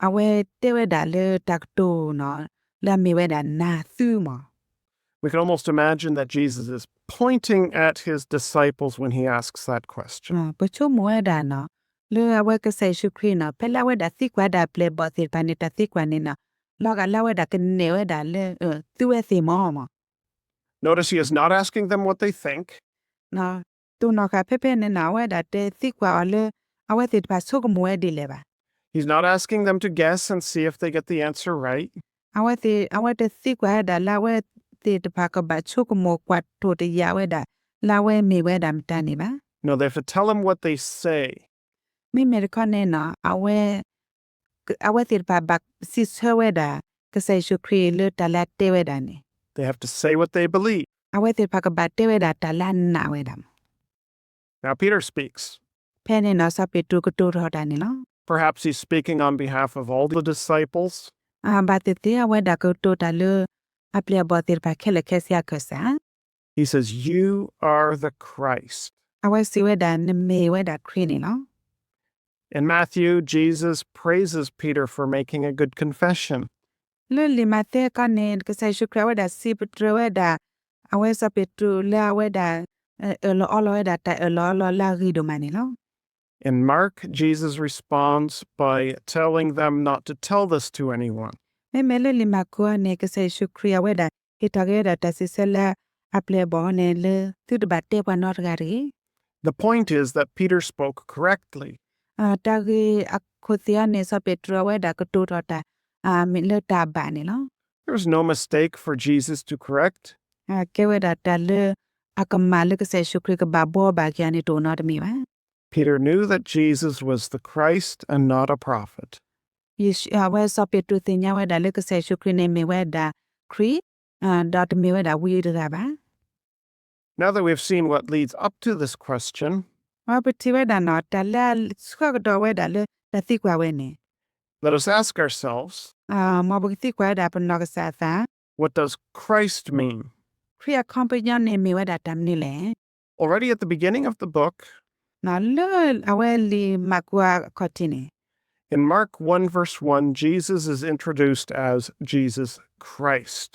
အဝဲတဲဝဲဒၣ်လၢတၢ်ကတိၤနီၤ လၢအမ့ၢ်ဝဲဒၣ်နၤသုမး We can almost imagine that Jesus is pointing at his disciples when he asks that question. ပဆိကမိၣ်ဝဲဒၣ်နီၤ လၢအဝဲကစၢ်ယ့ၣ်ၡူးခရံာ်နီၤ ဖဲလၢအဝဲဒၣ်သံကွၢ်ဒၣ်ပျဲၢ်ဘီၣ်သ့ၣ်တဖၣ်န့ၣ် တၢ်သံကွၢ်န့ၣ်နီၤ လီၤဂာ်လၢအဝဲဒၣ်ကနဲၣ်ဝဲဒၣ်လၢ သုဝဲသ့ၣ်မးမး Notice he is not asking them what they think. တိၢ်နီၣ်ဃာ်ဖဲဖဲန့ၣ်နီၤ အဝဲဒၣ်တသံကွၢ်အီၤလၢ အဝဲသ့ၣ်တဖၣ်ဆိကမိၣ်ဝဲဒ်လဲၣ်ဘၣ်. He's not asking them to guess and see if they get the answer right. အဝဲသ့ၣ် အဝဲတသံကွၢ်ဝဲဒၣ်လၢအဝဲသ့ၣ်တဖၣ်ကဘၣ်ဆိကမိၣ်ကွၢ်ထိၣ်တယာ်ဝဲဒၣ် လၢအဝဲမ့ၢ်ဝဲဒၣ်မတၤန့ၣ်ဘၣ်. No, they have to tell him what they say. မ့မ့ၢ်တခီန့ၣ်နီၤ အဝဲ အဝဲသ့ၣ်တဖၣ်ဘၣ်စံးဆၢဝဲဒၣ် ကစၢ်ယ့ၣ်ၡူးခရံာ်လၢတၢ်လၢအတဲဝဲဒၣ်န့ၣ် They have to say what they believe. အဝဲသ့ၣ်တဖၣ်ကဘၣ်တဲဝဲဒၣ်တၢ်လၢအနာ်ဝဲဒၣ်မး Now Peter speaks. ဖဲန့ၣ်နီၤ စီၤပ့းတရူးကတိၤထီၣ်တၢ်န့ၣ်လီၤ. Perhaps he's speaking on behalf of all the disciples. ဘၣ်သ့ၣ်သ့ၣ် အဝဲဒၣ်ကတိၤတၢ်လၢ အပျဲၢ်အဘီၣ်သ့ၣ်တဖၣ်ခဲလၢာ်ခဲဆ့အကစၢ် He says, You are the Christ. အဝဲစံးဝဲဒၣ် နမ့ၢ်ဝဲဒၣ်ခရံာ်န့ၣ်လီၤ. In Matthew, Jesus praises Peter for making a good confession. လၢလံာ်မးသဲခီန့ၣ် ကစၢ်ယ့ၣ်ၡူးခရံာ်အဝဲဒၣ်စံးပတြၢၤဝဲဒၣ် အဝဲစီၤပ့းတရူးလၢအဝဲဒၣ် အၢၣ်လီၤအီလီၤဝဲဒၣ်တၢ်အၢၣ်လီၤအီလီၤလၢအဂ့ၤဒိၣ်မးန့ၣ်လီၤ. In Mark, Jesus responds by telling them not to tell this to anyone. မ့မ့ၢ်လၢလံာ်မၢ်ကူးန့ၣ် ကစၢ်ယ့ၣ်ၡူးခရံာ်အဝဲဒၣ် ဟ့ၣ်ထီၣ်က့ၤဝဲဒၣ်တၢ်စံးဆၢလၢအပျဲၢ်အဘီၣ်န့ၣ်လၢ သုတဘၣ်တဲပှၤနီတဂၤတဂ့ၤ. The point is that Peter spoke correctly. တၢ်ဂ့ၢ်အခိၣ်သ့ၣ်အီၤန့ၣ် စီၤပ့းတရူးအဝဲဒၣ်ကတိၤထီၣ်တၢ် မ့ၢ်လၢတၢ်ဘၣ်န့ၣ်လီၤ. There was no mistake for Jesus to correct. ကဲဝဲဒၣ်တၢ်လၢ အကမၣ်လၢကစၢ်ယ့ၣ်ၡူးခရံာ်ကဘၣ်ဘှီဘၣ်က့ၤအီၤန့ၣ် တအိၣ်နီတမံၤဘၣ်. Peter knew that Jesus was the Christ and not a prophet. အဝဲစီၤပ့းတရူးသ့ၣ်ညါဝဲဒၣ်လၢကစၢ်ယ့ၣ်ၡူးခရံာ်န့ၣ်မ့ၢ်ဝဲဒၣ်ခရံာ် ဒီးတမ့ၢ်ဝဲဒၣ်ဝံတဂၤဘၣ်. Now that we have seen what leads up to this question, ပထံၣ်ဝဲဒၣ်နီၤ တၢ်လၢအဆှၢကဒီးဝဲဒၣ်လၢတၢ်သံကွၢ်ဝဲန့ၣ် let us ask ourselves, မ်ပကသံကွၢ်ဝဲဒၣ်ပနီၢ်ကစၢ်အသး, what does Christ mean? ခရံာ်အခီပညီန့ၣ်မ့ၢ်ဝဲဒၣ်တၢ်မနုၤလဲၣ်. Already at the beginning of the book, လၢအဝဲလံာ်မၢ်ကူးအခီၣ်ထံးန့ၣ်, in Mark one verse one, Jesus is introduced as Jesus Christ.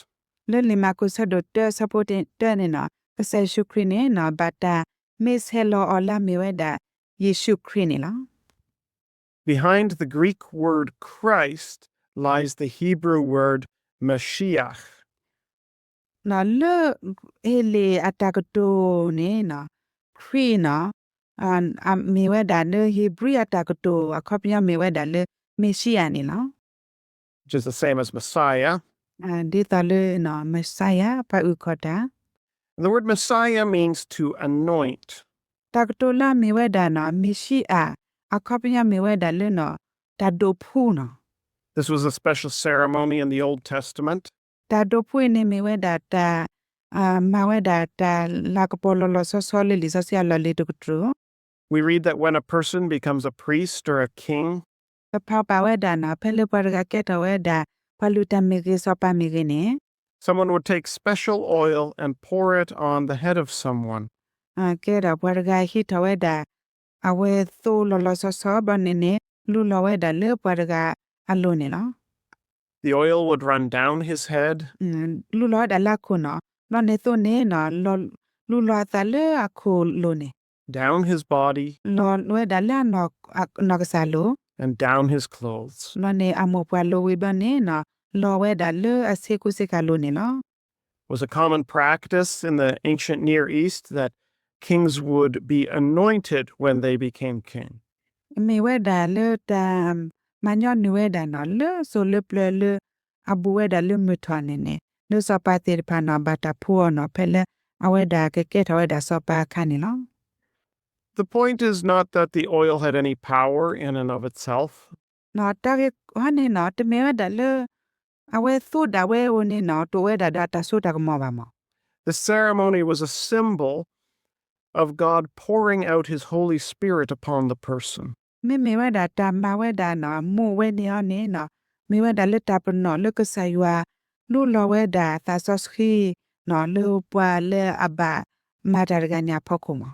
လၢလံာ်မၢ်ကူးဆၢဒိၣ်တၢ ဆၢဖိတၢန့ၣ်နီၤ ကစၢ်ယ့ၣ်ၡူးခရံာ်န့ၣ်နီၤ ဘၣ်တၢ်မ့ၢ်ဆဲးလီၤအီၤလၢအမ့ၢ်ဝဲဒၣ်ယ့ၣ်ၡူးခရံာ်န့ၣ်လီၤ. Behind the Greek word Christ lies the Hebrew word Mashiach. လၢဟ့လ့ၣ်အတၢ်ကတိၤန့ၣ်နီၤ ခရံာ်နီၤ အမ့ၢ်ဝဲဒၣ်လၢ Hebrew အတၢ်ကတိၤ အခီပညီမ့ၢ်ဝဲဒၣ်လၢ မ့ၣ်ၡံအၤန့ၣ်လီၤ. which is the same as Messiah. ဒ်သိးလၢ Messiah ပှၤအုၣ်ခီၣ်တၢ်. And the word Messiah means to anoint. တၢ်ကတိၤလၢအမ့ၢ်ဝဲဒၣ်နီၤ မ့ၣ်ၡံအၤ အခီပညီမ့ၢ်ဝဲဒၣ်လၢနီၤ တၢ်ဒိးဖှူနီၤ. This was a special ceremony in the Old Testament. တၢ်ဒိးဖှူအံၤန့ၣ်မ့ၢ်ဝဲဒၣ်တၢ် မၤဝဲဒၣ်တၢ်လၤကပီၤလီၤလီၤဆီဆီလၢလံာ်စီဆှံအလီၢ်လံၤတကတြူၢ် We read that when a person becomes a priest or a king, ပဖးဘၣ်ဝဲဒၣ်နီၤ ဖဲလၢပှၤတဂၤကဲထီၣ်ဝဲဒၣ် ပှၤလုၢ်တၢ်မ့ၢ်ဂ့ၤ စီၤပၤမ့ၢ်ဂ့ၤန့ၣ် someone would take special oil and pour it on the head of someone. ကဲဒီးပှၤတဂၤဟံးထီၣ်ဝဲဒၣ် အဝဲသိလီၤလီၤဆီဆီဘျီန့ၣ်န့ၣ် လူလီၤဝဲဒၣ်လၢပှၤတဂၤအလိၤန့ၣ်လီၤ. The oil would run down his head. လူလီၤဝဲဒၣ်လၢအခိၣ်နီၤ, ဘျီန့ၣ်သိန့ၣ် လူလီၤအသးလၢအခိၣ်လိၤန့ၣ်, down his body, လီၤဝဲဒၣ်လၢအနီၢ်ကစၢ်လိၤ, and down his clothes. ဘျီန့ၣ်အမိၢ်ပှၢ်လိၤဝံၤဘျီန့ၣ် လီၤဝဲဒၣ်လၢအဆ့ကူဆ့ကၤလိၤန့ၣ်လီၤ. It was a common practice in the ancient Near East that kings would be anointed when they became king. မ့ၢ်ဝဲဒၣ်လၢတၢ်မၤညီနုၢ်ဝဲဒၣ်နီၤ လၢစိၤလၢပျၢၤလၢအဘူးဝဲဒၣ်လၢမုၢ်ထီၣ်န့ၣ်န့ၣ် လၢစီၤပၤသ့ၣ်တဖၣ်နီၤ ဘၣ်တၢ်ဖှူအီၤနီၤ ဖဲလၢအဝဲဒၣ်ကကဲထီၣ်ဝဲဒၣ်စီၤပၤအခါန့ၣ်လီၤ. The point is not that the oil had any power in and of itself. တၢ်ဂ့ၢ်ဟီန့ၣ်နီၤ တမ့ၢ်ဝဲဒၣ်လၢ အဝဲသိဒၣ်ဝဲအအိၣ်န့ၣ်နီၤ တအိၣ်ဝဲဒၣ်ဒီးတၢ်စိတၢ်ကမီၤဘၣ်မး. The ceremony was a symbol of God pouring out his Holy Spirit upon the person. မ့မ့ၢ်ဝဲဒၣ်တၢ်မၤဝဲဒၣ်နီၤ မူဝဲန့ၣ်အီၤန့ၣ်နီၤ မ့ၢ်ဝဲဒၣ်လၢတၢ်ပနီၣ်လၢကစၢ်ယွၤ လူလီၤဝဲဒၣ်သးစီဆှံနီၤ လၢပှၤလၢအဘၣ်မၤတၢ်တဂၤန့ၣ်အဖီခိၣ်မး.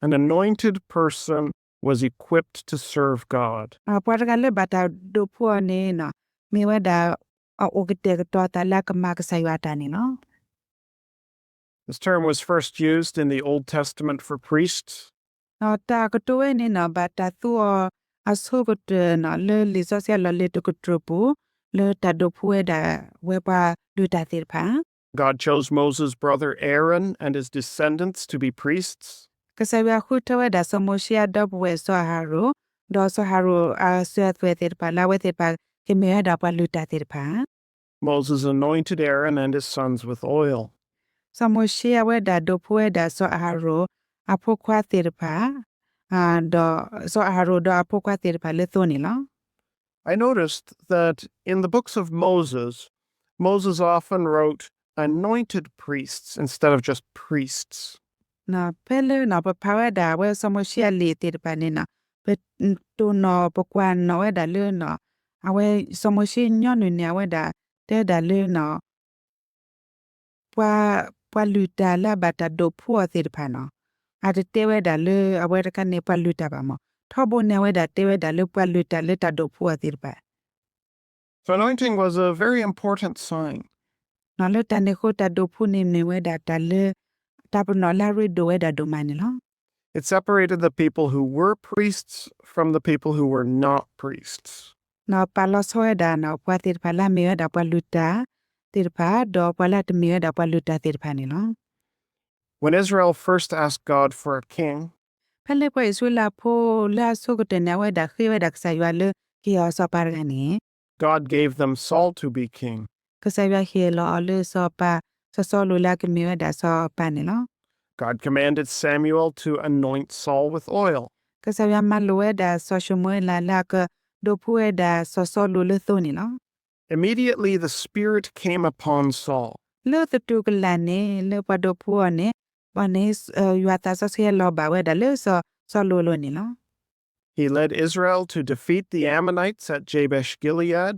An anointed person was equipped to serve God. ပှၤတဂၤလၢဘၣ်တၢ်ဒိးဖှူအီၤန့ၣ်နီၤ မ့ၢ်ဝဲဒၣ် အအိၣ်ကတဲာ်ကတီၤသးလၢအကမၤကစၢ်ယွၤအတၢ်န့ၣ်လီၤ. This term was first used in the Old Testament for priests. တၢ်ကတိၤဝဲန့ၣ်နီၤ ဘၣ်တၢ်သူအီၤအဆိကတၢၢ်နီၤ လၢလံာ်စီဆှံအလီၢ်လံၤတကတြူၢ်ပူၤ လၢတၢ်ဒိးဖှူဝဲဒၣ်ဝဲပှၤလုၢ်တၢ်သ့ၣ်တဖၣ် God chose Moses' brother Aaron and his descendants to be priests. ကစၢ်ယွၤဃုထၢဝဲဒၣ်စီၤမိၤၡ့အဒီပုၢ်ဝဲၢ်စီၤအၤဟရိၣ်, ဒီးစီၤအၤဟရိၣ်အစွဲအသွဲၣ်သ့ၣ်တဖၣ်လၢအဝဲသ့ၣ်တဖၣ်ကမ့ၢ်ဝဲဒၣ်ပှၤလုၢ်တၢ်သ့ၣ်တဖၣ် Moses anointed Aaron and his sons with oil. စီၤမိၤၡ့အဝဲဒၣ်ဒိးဖှူဝဲဒၣ်စီၤအၤဟရိၣ်အဖိခွါသ့ၣ်တဖၣ်, ဒီးစီၤအၤဟရိၣ်ဒီးအဖိခွါသ့ၣ်တဖၣ်လၢသိန့ၣ်လီၤ. I noticed that in the books of Moses, Moses often wrote anointed priests instead of just priests. ဖဲလၢပဖးဝဲဒၣ်အဝဲစီၤမိၤၡ့အလံာ်သ့ၣ်တဖၣ်န့ၣ်နီၤ ပတိၢ်နီၣ်ပကွၢ်နီၣ်ဝဲဒၣ်လၢ အဝဲစီၤမိၤၡ့ညီနုၢ်န့ၣ် အဝဲဒၣ်တဲဒၣ်လၢ ပှၤ ပှၤလုၢ်တၢ်လၢအဘၣ်တၢ်ဒိးဖှူအီၤသ့ၣ်တဖၣ်နီၤ, အတတဲဝဲဒၣ်လၢအဝဲတခါန့ၣ် ပှၤလုၢ်တၢ်ဘၣ်မး, ထီဘိန့ၣ်အဝဲဒၣ်တဲဝဲဒၣ်လၢပှၤလုၢ်တၢ်လၢတၢ်ဒိးဖှူအီၤသ့ၣ်တဖၣ် So anointing was a very important sign. လၢတၢ်န့ၣ်အဃိ တၢ်ဒိးဖှူန့ၣ်မ့ၢ်ဝဲဒၣ်တၢ်လၢ တၢ်ပနီၣ်လၢအရ့ဒိၣ်ဝဲဒၣ်ဒိၣ်မးန့ၣ်လီၤ. It separated the people who were priests from the people who were not priests. ပာ်လီၤဆီဝဲဒၣ် ပှၤသ့ၣ်တဖၣ်လၢအမ့ၢ်ဝဲဒၣ်ပှၤလုၢ်တၢ်သ့ၣ်တဖၣ် ဒီးပှၤလၢအတမ့ၢ်ဝဲဒၣ်ပှၤလုၢ်တၢ်သ့ၣ်တဖၣ်န့ၣ်လီၤ. When Israel first asked God for a king, ဖဲလၢပှၤအံၣ်စရ့လးဖိလၢအဆိကတၢၢ်န့ၣ် အဝဲဒၣ်ဃ့ဝဲဒၣ်ကစၢ်ယွၤလၢကဟ့ၣ်အီၤစီၤပၤတဂၤန့ၣ် God gave them Saul to be king. ကစၢ်ယွၤဟ့ၣ်လီၤအီၤလၢစီၤပၤ စီၤစီလူးလၢအကမ့ၢ်ဝဲဒၣ်စီၤပၤန့ၣ်လီၤ. God commanded Samuel to anoint Saul with oil. ကစၢ်ယွၤမၤလိာ်ဝဲဒၣ်စီၤၡမူၤအ့လးလၢအကဒိးဖှူဝဲဒၣ်စီၤစီလူးလၢသိန့ၣ်လီၤ. Immediately the Spirit came upon Saul. လၢသတူၢ်ကလာ်န့ၣ် လၢပှၤဒိးဖှူအီၤန့ၣ် ဘၣ်န့ၣ် ယွၤသးစီဆှံဟဲလီၤဘၣ်ဝဲဒၣ်လၢစီၤစီလူးအလိၤန့ၣ်လီၤ. He led Israel to defeat the Ammonites at Jabesh Gilead.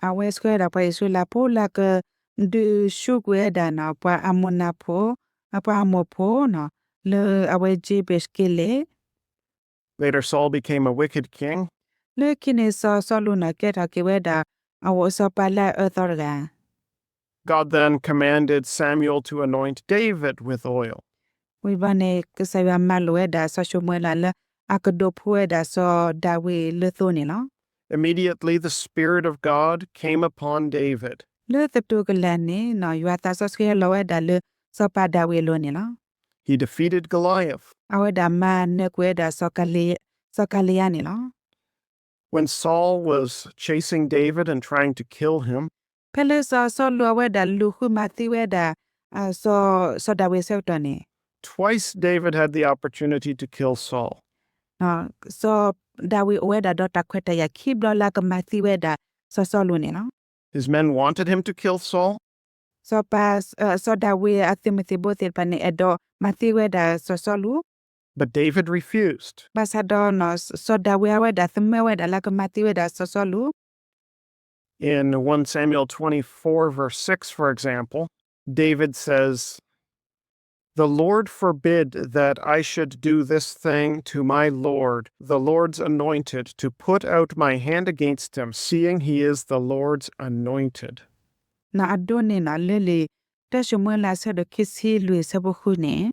အဝဲဆှၢဝဲဒၣ်ပှၤအံၣ်စရ့လးဖိလၢအကဒုးဆူးကွံာ်ဝဲဒၣ် ပှၤအမိၣ်နၢ်ဖိ ပှၤအမိၣ်ဖိ လၢအဝဲ Jabesh Gilead. Later Saul became a wicked king. လၢခံန့ၣ်စီၤစီလူးန့ၣ် ကဲထီၣ်က့ၤဝဲဒၣ် အဝဲစီၤပၤလၢအအၢသီတဂၤ God then commanded Samuel to anoint David with oil. ဝံၤဘျီန့ၣ် ကစၢ်ယွၤမၤလိာ်ဝဲဒၣ်စီၤၡမူၤအ့လးလၢ အကဒိးဖှူဝဲဒၣ်စီၤဒၤဝံးလၢသိန့ၣ်လီၤ. Immediately the Spirit of God came upon David. လၢသတူၢ်ကလာ်န့ၣ် ယွၤသးစီဆှံဟဲလီၤဝဲဒၣ်လၢစီၤပၤဒၤဝံးအလိၤန့ၣ်လီၤ. He defeated Goliath. အဝဲဒၣ်မၤနၢၤကွံာ်ဝဲဒၣ် စီၤကလံယါန့ၣ်လီၤ. When Saul was chasing David and trying to kill him, ဖဲလၢစီၤစီလူးအဝဲဒၣ်လူၤဃုမၤသံဝဲဒၣ် စီၤဒၤဝံးအဆၢကတီၢ်န့ၣ်, twice David had the opportunity to kill Saul. စီၤဒၤဝံးအိၣ်ဝဲဒၣ်ဒီးတၢ်ခွဲးတၢ်ယာ်ခံဘျီလၢအကမၤသံဝဲဒၣ်စီၤစီလူးန့ၣ်လီၤ. His men wanted him to kill Saul, စီၤပၤ စီၤဒၤဝံးအသုးမုၢ်သံၣ်ဘိသ့ၣ်တဖၣ်န့ၣ် အဲၣ်ဒိးမၤသံဝဲဒၣ်စီၤစီလူး, but David refused. ဘၣ်ဆၣ်ဒီး စီၤဒၤဝံးအဝဲဒၣ်သမၢဝဲဒၣ်လၢအကမၤသံဝဲဒၣ်စီၤစီလူး In one Samuel twenty-four, verse six, for example, David says, The Lord forbid that I should do this thing to my Lord, the Lord's anointed, to put out my hand against him, seeing he is the Lord's anointed. အဒိန့ၣ်လၢလံာ်တၢၡမူၤအ့လးအဆၢဒိၣ်ခံဆံလွံၢ်အဆၢဖိဃုန့ၣ်,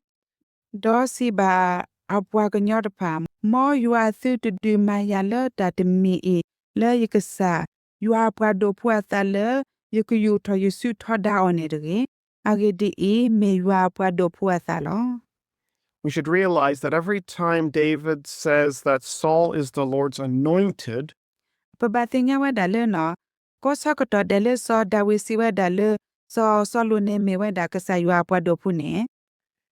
ဒီးစံးဘၣ်အပှၤကညီတဖၣ်, မ်ယွၤသုတဒုးမၤယၤလၢတၢ်တမံၤအံၤ လၢယကစၢ်ယွၤအပှၤဒိးဖှိၣ်အသးလၢ ယကယူာ်ထီၣ်ယူာ်စုထီဒါအီၤန့ၣ်တဂ့ၤ. အဂ့ၢ်ဒ်အံၤ, မ့ၢ်ယွၤအပှၤဒိးဖှိၣ်အသးလီၤ. We should realize that every time David says that Saul is the Lord's anointed, ပဘၣ်သ့ၣ်ညါဝဲဒၣ်လၢ ကိးဆၢကတီၢ်ဒဲးလၢစီၤဒၤဝံးစံးဝဲဒၣ်လၢ စီၤစီလူးန့ၣ်မ့ၢ်ဝဲဒၣ်ကစၢ်ယွၤအပှၤဒိးဖှိၣ်န့ၣ်,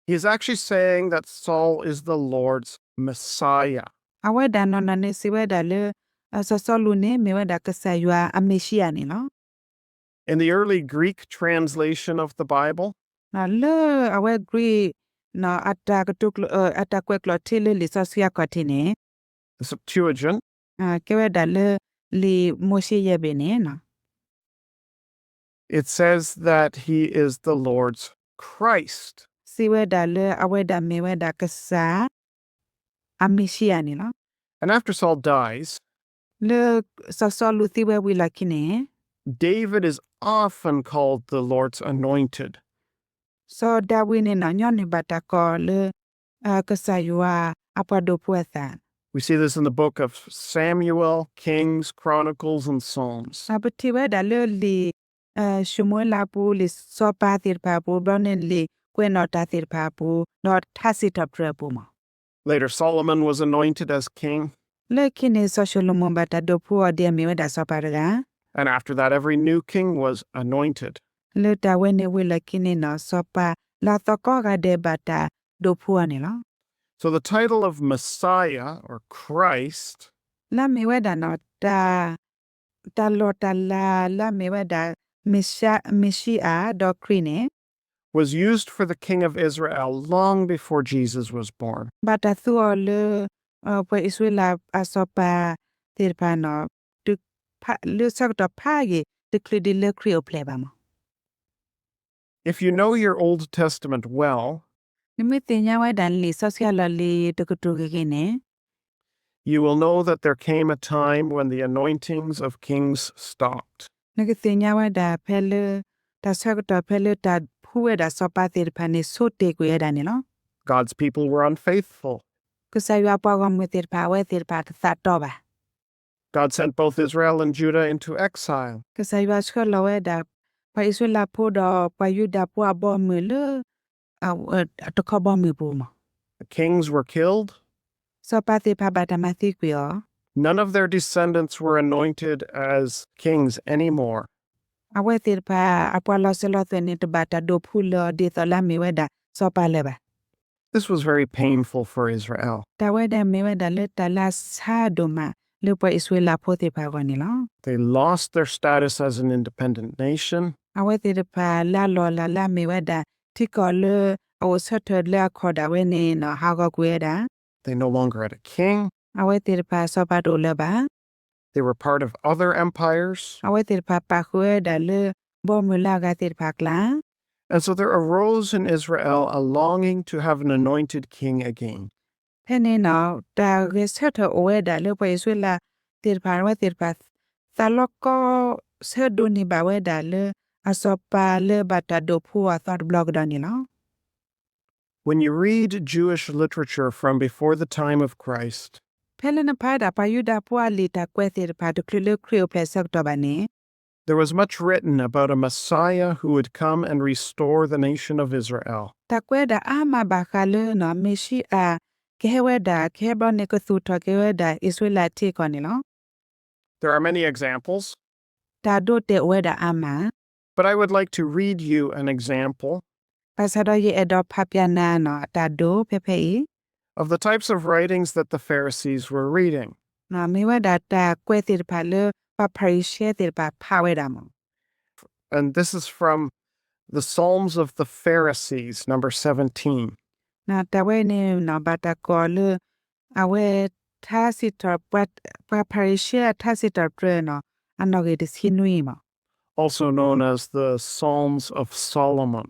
he is actually saying that Saul is the Lord's Messiah. အဝဲဒၣ်နီၢ်နီၢ်န့ၣ်စံးဝဲဒၣ်လၢ စီၤစီလူးန့ၣ်မ့ၢ်ဝဲဒၣ်ကစၢ်ယွၤအမ့ၤၡံအၤန့ၣ်လီၤ. In the early Greek translation of the Bible, လၢအဝဲ Greek အတၢ်ကတိၤ အတၢ်ကွဲးကျိာ်ထံလၢလံာ်စီဆှံအခီၣ်ထံးန့ၣ်, the Septuagint, ကဲဝဲဒၣ်လၢလံာ်မိၤၡ့ယဲၢ်ဘ့ၣ်န့ၣ် it says that he is the Lord's Christ. စံးဝဲဒၣ်လၢအဝဲဒၣ်မ့ၢ်ဝဲဒၣ်ကစၢ် အမ့ၤၡံအၤန့ၣ်လီၤ. And after Saul dies, လၢစီၤစီလူးသံဝဲဝံၤလီၢ်ခံန့ၣ်, David is often called the Lord's anointed. စီၤဒၤဝံးန့ၣ် ညီနုၢ်ဘၣ်တၢ်ကိးလၢ ကစၢ်ယွၤအပှၤဒိးဖှိၣ်အသး. We see this in the book of Samuel, Kings, Chronicles, and Psalms. ပထံၣ်ဝဲဒၣ်လၢလံာ်ၡမူၤအ့လးအပူၤ, လံာ်စီၤပၤသ့ၣ်တဖၣ်အပူၤ, ဘျီန့ၣ်လံာ်ကွဲးနီၣ်တၢ်သ့ၣ်တဖၣ်အပူၤ, ဒီးထါစံးထီၣ်ပတြၢၤအပူၤမး. Later, Solomon was anointed as king. လၢခံန့ၣ် စီၤၡလိၤမိၣ်ဘၣ်တၢ်ဒိးဖှိၣ်အီၤဒ်အမ့ၢ်ဝဲဒၣ်စီၤပၤတဂၤ And after that, every new king was anointed. လၢတၢ်ဝဲန့ၣ်ဝံၤလီၢ်ခံန့ၣ် စီၤပၤလၢအသီကိးဂၤဒဲးဘၣ်တၢ်ဒိးဖှိၣ်အီၤန့ၣ်လီၤ. So the title of Messiah or Christ လၢအမ့ၢ်ဝဲဒၣ် တၢ်လီၢ်တၢ်လၤလၢအမ့ၢ်ဝဲဒၣ် မ့ၤၡံအၤဒီးခရံာ်န့ၣ် was used for the king of Israel long before Jesus was born. ဘၣ်တၢ်သူအီၤလၢ ပှၤအံၣ်စရ့လးအစီၤပၤသ့ၣ်တဖၣ်န့ၣ် လၢဆၢကတီၢ်ဖးယံာ် တချုးဒ်လၢခရံာ်အိၣ်ဖျဲၣ်ဘၣ်မး. If you know your Old Testament well, နမ့ၢ်သ့ၣ်ညါဝဲဒၣ်လံာ်စီဆှံအလီၢ်လံၤတကတြူၢ်ဂ့ၤဂ့ၤန့ၣ် you will know that there came a time when the anointings of kings stopped. နကသ့ၣ်ညါဝဲဒၣ်ဖဲလၢ တၢ်ဆၢကတီၢ်ဖဲလၢတၢ်ဖှူဝဲဒၣ်စီၤပၤသ့ၣ်တဖၣ်န့ၣ် ဆိတ့ၢ်ကွံာ်ဝဲဒၣ်န့ၣ်လီၤ. God's people were unfaithful. ကစၢ်ယွၤအပှၤဂီၢ်မုၢ်သ့ၣ်တဖၣ် အဝဲသ့ၣ်တဖၣ်တသးတီဘၣ်. God sent both Israel and Judah into exile. ကစၢ်ယွၤဆှၢလီၤဝဲဒၣ် ပှၤအံၣ်စရ့လးဖိဒီးပှၤယူဒၤဖိအဘီအမုၢ်လၢ တခီဘီမုၢ်ပူၤမး. The kings were killed. စီၤပၤသ့ၣ်တဖၣ်ဘၣ်တၢ်မၤသံကွံာ်အီၤ. None of their descendants were anointed as kings anymore. အဝဲသ့ၣ်တဖၣ် အပှၤလီၤစၢၤလီၤသွဲၣ်န့ၣ် တဘၣ်တၢ်ဒိးဖှူလၢၤအီၤဒ်သိးလၢအမ့ၢ်ဝဲဒၣ်စီၤပၤလၢၤဘၣ်. This was very painful for Israel. တၢ်ဝဲဒၣ်မ့ၢ်ဝဲဒၣ်လၢတၢ်လၢအဆါဒိၣ်မး လၢပှၤအံၣ်စရ့လးဖိသ့ၣ်တဖၣ်အဂီၢ်န့ၣ်လီၤ. They lost their status as an independent nation. အဝဲသ့ၣ်တဖၣ်လၢအလီၢ်အလၤလၢအမ့ၢ်ဝဲဒၣ် ထံကီၢ်လၢအအိၣ်ဆၢထၢၣ်လၢအခီၣ်ဒၣ်ဝဲန့ၣ် ဟးဂီၤကွံာ်ဝဲဒၣ်. They no longer had a king. အဝဲသ့ၣ်တဖၣ်စီၤပၤတအိၣ်လၢၤဘၣ်. They were part of other empires. အဝဲသ့ၣ်တဖၣ်ပာ်ဃုာ်ဝဲဒၣ်လၢ ဘီမုၢ်လၢအဂၤသ့ၣ်တဖၣ်အကျါ And so there arose in Israel a longing to have an anointed king again. ဖဲန့ၣ် တၢ်ဂဲၤဆၢထၢၣ်အိၣ်ဝဲဒၣ်လၢပှၤအံၣ်စရ့လးသ့ၣ်တဖၣ် အဝဲသ့ၣ်တဖၣ် သးလီကီဆၢဒိးန့ၢ်ဘၣ်ဝဲဒၣ်လၢ အစီၤပၤလၢဘၣ်တၢ်ဒိးဖှူအသီတဘျီကဒီးန့ၣ်လီၤ. When you read Jewish literature from before the time of Christ, ဖဲလၢနဖးဝဲဒၣ်ပှၤယူဒၤဖိအလံာ်တၢ်ကွဲးသ့ၣ်တဖၣ် တချုးလၢခရံာ်အိၣ်ဖျဲၣ်ဆၢကတီၢ်ဘၣ်န့ၣ် there was much written about a Messiah who would come and restore the nation of Israel. တၢ်ကွဲးဒၣ်အါမးဘၣ်ဃးလၢ မ့ၤၡံအၤ ကဟဲဝဲဒၣ် ကဟဲဘျီန့ၣ် ကသူၣ်ထီၣ်က့ၤဝဲဒၣ် အံၣ်စရ့လးထံကီၢ်န့ၣ်လီၤ. There are many examples, တၢ်ဒိတဲာ်အိၣ်ဝဲဒၣ်အါမး, but I would like to read you an example ဘၣ်ဆၣ်ဒီးယအဲၣ်ဒိးဖးပၠးနၤနီၤ အတၢ်ဒိဖဲဖဲအံၤ of the types of writings that the Pharisees were reading. မ့ၢ်ဝဲဒၣ်တၢ်ကွဲးသ့ၣ်တဖၣ်လၢ ပှၤဖၤရံၤၡဲသ့ၣ်တဖၣ်ဖးဝဲဒၣ်မး And this is from the Psalms of the Pharisees, number seventeen. တၢ်ဝဲန့ၣ်နီၤ ဘၣ်တၢ်ကိးလၢ အဝဲထါစံးထီၣ် ပှၤဖၤရံၤၡဲအထါစံးထီၣ်ပတြၢၤနီၤ အနီၣ်ဂံၢ်တဆံနွံမး Also known as the Psalms of Solomon.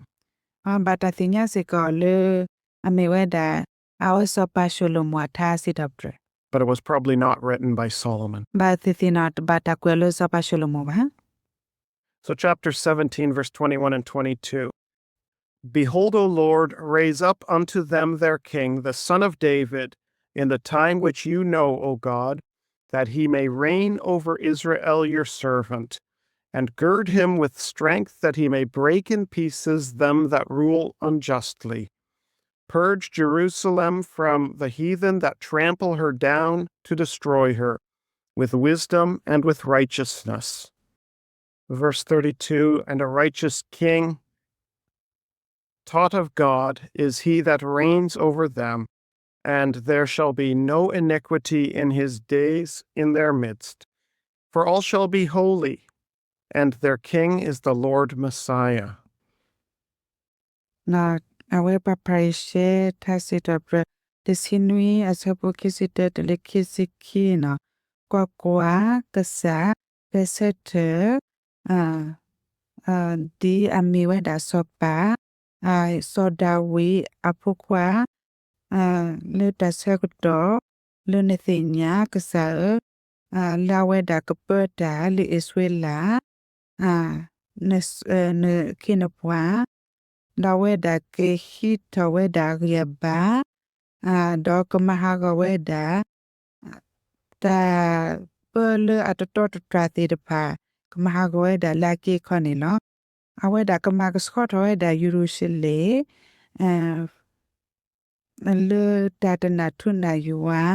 ဘၣ်တၢ်သ့ၣ်ညါစ့ၢ်ကီးလၢ အမ့ၢ်ဝဲဒၣ် အဝဲစီၤပၤၡလိၤမိၣ်အထါစံးထီၣ်ပတြၢၤ But it was probably not written by Solomon. ဘၣ်သ့ၣ်သ့ၣ်နီၤ တဘၣ်တၢ်ကွဲးလၢစီၤပၤၡလိၤမိၣ်ဘၣ် So chapter seventeen, verse twenty-one and twenty-two. Behold, O Lord, raise up unto them their king, the son of David, in the time which you know, O God, that he may reign over Israel your servant, and gird him with strength, that he may break in pieces them that rule unjustly. Purge Jerusalem from the heathen that trample her down to destroy her, with wisdom and with righteousness. Verse thirty-two. And a righteous king, taught of God, is he that reigns over them, and there shall be no iniquity in his days in their midst. For all shall be holy, and their king is the Lord Messiah. အဝဲပှၤဖၤရံၤၡဲထါစံးထီၣ်ပတြၢၤ တဆံနွံ အဆၢဖိခံဆံတၢ တုၤလၢခံဆံခံနီၤ ကွၢ်ကွၢ်, ကစၢ် ကဆၢထၢၣ် ဒ်အမ့ၢ်ဝဲဒၣ်စီၤပၤ စီၤဒၤဝံးအဖိခွါ လၢတၢ်ဆၢကတီၢ် လၢနသ့ၣ်ညါ ကစၢ်ဧၢ, လၢအဝဲဒၣ်ကပၢတၢ်လၢအံၣ်စရ့လး နခ့နပှၤ, ဒီးအဝဲဒၣ်ကဟံးထီၣ်ဝဲဒၣ်ဂံၢ်အဘါ, ဒီးကမၤဟးဂီၤဝဲဒၣ် တၢ်ပၢလၢအတတီတတြၢ်သ့ၣ်တဖၣ် ကမၤဟးဂီၤဝဲဒၣ်လၢအက့အခီန့ၣ်လီၤ. အဝဲဒၣ်ကမၤကဆှီထီၣ်ဝဲဒၣ်ယရူၤၡလ့ၣ် လၢတၢ်တနၢ်ထူၣ်နၢ်ယွၤ,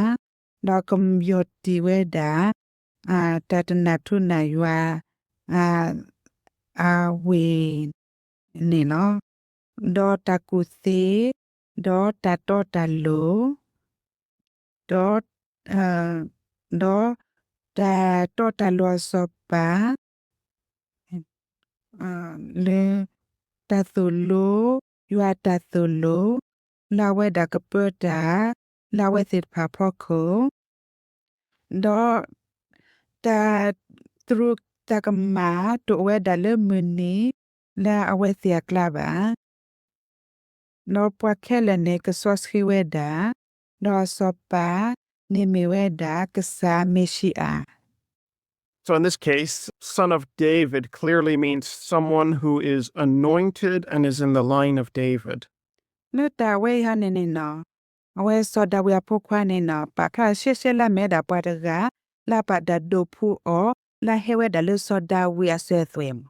ဒီးကယီၢ်တံၢ်ဝဲဒၣ် တၢ်တနၢ်ထူၣ်နၢ်ယွၤ အဝ့ၢ်န့ၣ်လီၤ. ဒီးတၢ်ကူၣ်သ့, ဒီးတၢ်တီတၢ်လိၤ, ဒီး ဒီးတၢ်တီတၢ်လိၤအစီၤပၤ လၢ တၢ်သိၣ်လိ ယွၤတၢ်သိၣ်လိ လၢအဝဲဒၣ်ကပၢတၢ် လၢအဝဲသ့ၣ်တဖၣ်အဖီခိၣ်, ဒီး တၢ်သရူးတၢ်ကမၣ်တအိၣ်ဝဲဒၣ်လၢမုၢ်နံၤ လၢအဝဲသ့ၣ်အကျါဘၣ်. ဒီးပှၤခဲလၢာ်န့ၣ်ကစီဆှံဝဲဒၣ်, ဒီးအစီၤပၤန့ၣ်မ့ၢ်ဝဲဒၣ်ကစၢ်မ့ၣ်ၡံအၤ. So in this case, son of David clearly means someone who is anointed and is in the line of David. လၢတၢ်ဝဲအံၤဟီန့ၣ်န့ၣ်နီၤ, အဝဲစီၤဒၤဝံးအဖိခွါန့ၣ်နီၤ ပာ်ဖျါရှဲရှဲလၢအမ့ၢ်ဝဲဒၣ်ပှၤတဂၤ လၢအဘၣ်တၢ်ဒိးဖှူအီၤ လၢအဟဲဝဲဒၣ်လၢစီၤဒၤဝံးအစၢၤအသွဲၣ်မး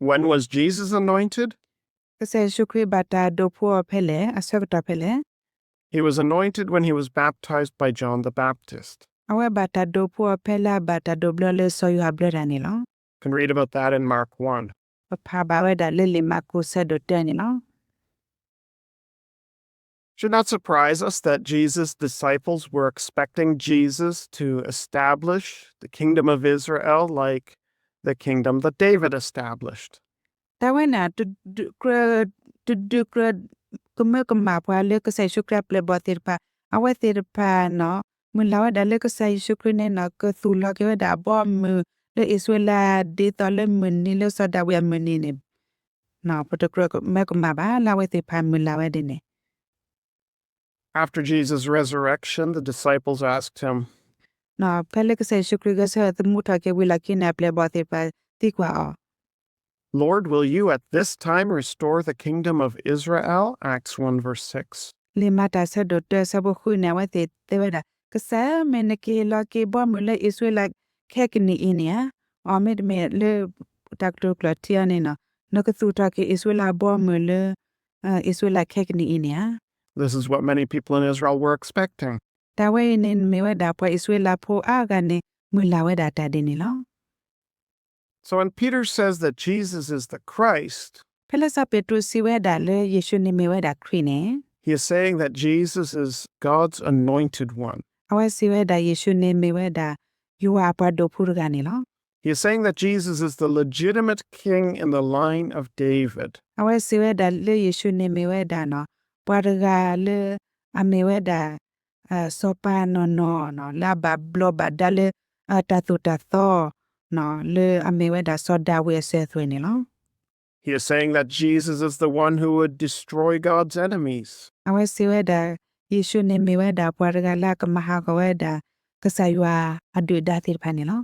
When was Jesus anointed? ကစၢ်ယ့ၣ်ၡူးခရံာ်ဘၣ်တၢ်ဒိးဖှူအီၤဖဲလဲၣ်, အဆၢကတီၢ်ဖဲလဲၣ်. He was anointed when he was baptized by John the Baptist. အဝဲဘၣ်တၢ်ဒိးဖှူအီၤဖဲလၢအဘၣ်တၢ်ဒိးဘျၢလၢစီၤယိၤဟၣ်ဘျၢတၢ်န့ၣ်လီၤ. You can read about that in Mark one. ပဖးဘၣ်ဝဲဒၣ်လၢလံာ်မၢ်ကူးဆၢဒိၣ်တၢန့ၣ်လီၤ. Should not surprise us that Jesus' disciples were expecting Jesus to establish the kingdom of Israel like the kingdom that David established. တၢ်ဝဲန့ၣ် တဒုးကြၢး တဒုးကြၢးကမၢကမၣ်ပှၤလၢကစၢ်ယ့ၣ်ၡူးခရံာ်အပျဲၢ်အဘီၣ်သ့ၣ်တဖၣ်, အဝဲသ့ၣ်တဖၣ်နီၤ မုၢ်လၢ်ဝဲဒၣ်လၢကစၢ်ယ့ၣ်ၡူးခရံာ်န့ၣ်နီၤ ကသူၣ်လီၤက့ၤဝဲဒၣ်အဘီအမုၢ်လၢအံၣ်စရ့လး ဒ်သိးလၢမုၢ်နံၤလၢစီၤဒၤဝံးအမုၢ်နံၤန့ၣ် ပတကြၢးကမၢကမၣ်ဘၣ် လၢအဝဲသ့ၣ်တဖၣ်မုၢ်လၢ်ဝဲဒ်န့ၣ် After Jesus' resurrection, the disciples asked him, ဖဲလၢကစၢ်ယ့ၣ်ၡူးခရံာ်ဂဲၤဆၢထၢၣ်သမူထီၣ်က့ၤဝံၤလီၢ်ခံန့ၣ် အပျဲၢ်အဘီၣ်သ့ၣ်တဖၣ်သံကွၢ်အီၤ Lord, will you at this time restore the kingdom of Israel? Acts one verse six. လံာ်မၤတၢ်ဆၢဒိၣ်တၢဆၢဖိဃုန့ၣ် အဝဲသ့ၣ်တဲဝဲဒၣ် ကစၢ်ဧၢ မ့ၢ်နကဟ့ၣ်လီၤက့ၤဘီမုၢ်လၢအံၣ်စရ့လးခဲကနံၣ်အံၤန့ၣ်ဧါ. အီၤမ့တမ့ၢ်လၢ တၢ်ကတိၤကျိာ်ထံအီၤန့ၣ်နီၤ နကသူၣ်ထီၣ်က့ၤအံၣ်စရ့လးအဘီမုၢ်လၢ အံၣ်စရ့လးခဲကနံၣ်အံၤန့ၣ်ဧါ. This is what many people in Israel were expecting. တၢ်ဝဲအံၤန့ၣ်မ့ၢ်ဝဲဒၣ်ပှၤအံၣ်စရ့လးဖိအါဂၤန့ၣ် မုၢ်လၢ်ဝဲဒၣ်တၢ်ဒ်န့ၣ်လီၤ. So when Peter says that Jesus is the Christ, ဖဲလၢစီၤပ့းတရူးစံးဝဲဒၣ်လၢယ့ၣ်ၡူးန့ၣ်မ့ၢ်ဝဲဒၣ်ခရံာ်န့ၣ်, he is saying that Jesus is God's anointed one. အဝဲစံးဝဲဒၣ်ယ့ၣ်ၡူးန့ၣ်မ့ၢ်ဝဲဒၣ် ယွၤအပှၤဒိးဖှူတဂၤန့ၣ်လီၤ. He is saying that Jesus is the legitimate king in the line of David. အဝဲစံးဝဲဒၣ်လၢယ့ၣ်ၡူးန့ၣ်မ့ၢ်ဝဲဒၣ်နီၤ ပှၤတဂၤလၢ အမ့ၢ်ဝဲဒၣ် စီၤပၤနီၢ်နီၢ်နီၤ လၢအဘၣ်ဘျီးဘၣ်ဒါလၢ တၢ်သိၣ်တၢ်သီနီၤ လၢအမ့ၢ်ဝဲဒၣ်စီၤဒၤဝံးအစၢၤအသွဲၣ်န့ၣ်လီၤ. He is saying that Jesus is the one who would destroy God's enemies. အဝဲစံးဝဲဒၣ် ယ့ၣ်ၡူးန့ၣ်မ့ၢ်ဝဲဒၣ်ပှၤတဂၤလၢအကမၤဟးဂီၤဝဲဒၣ် ကစၢ်ယွၤအဒုၣ်ဒါသ့ၣ်တဖၣ်န့ၣ်လီၤ.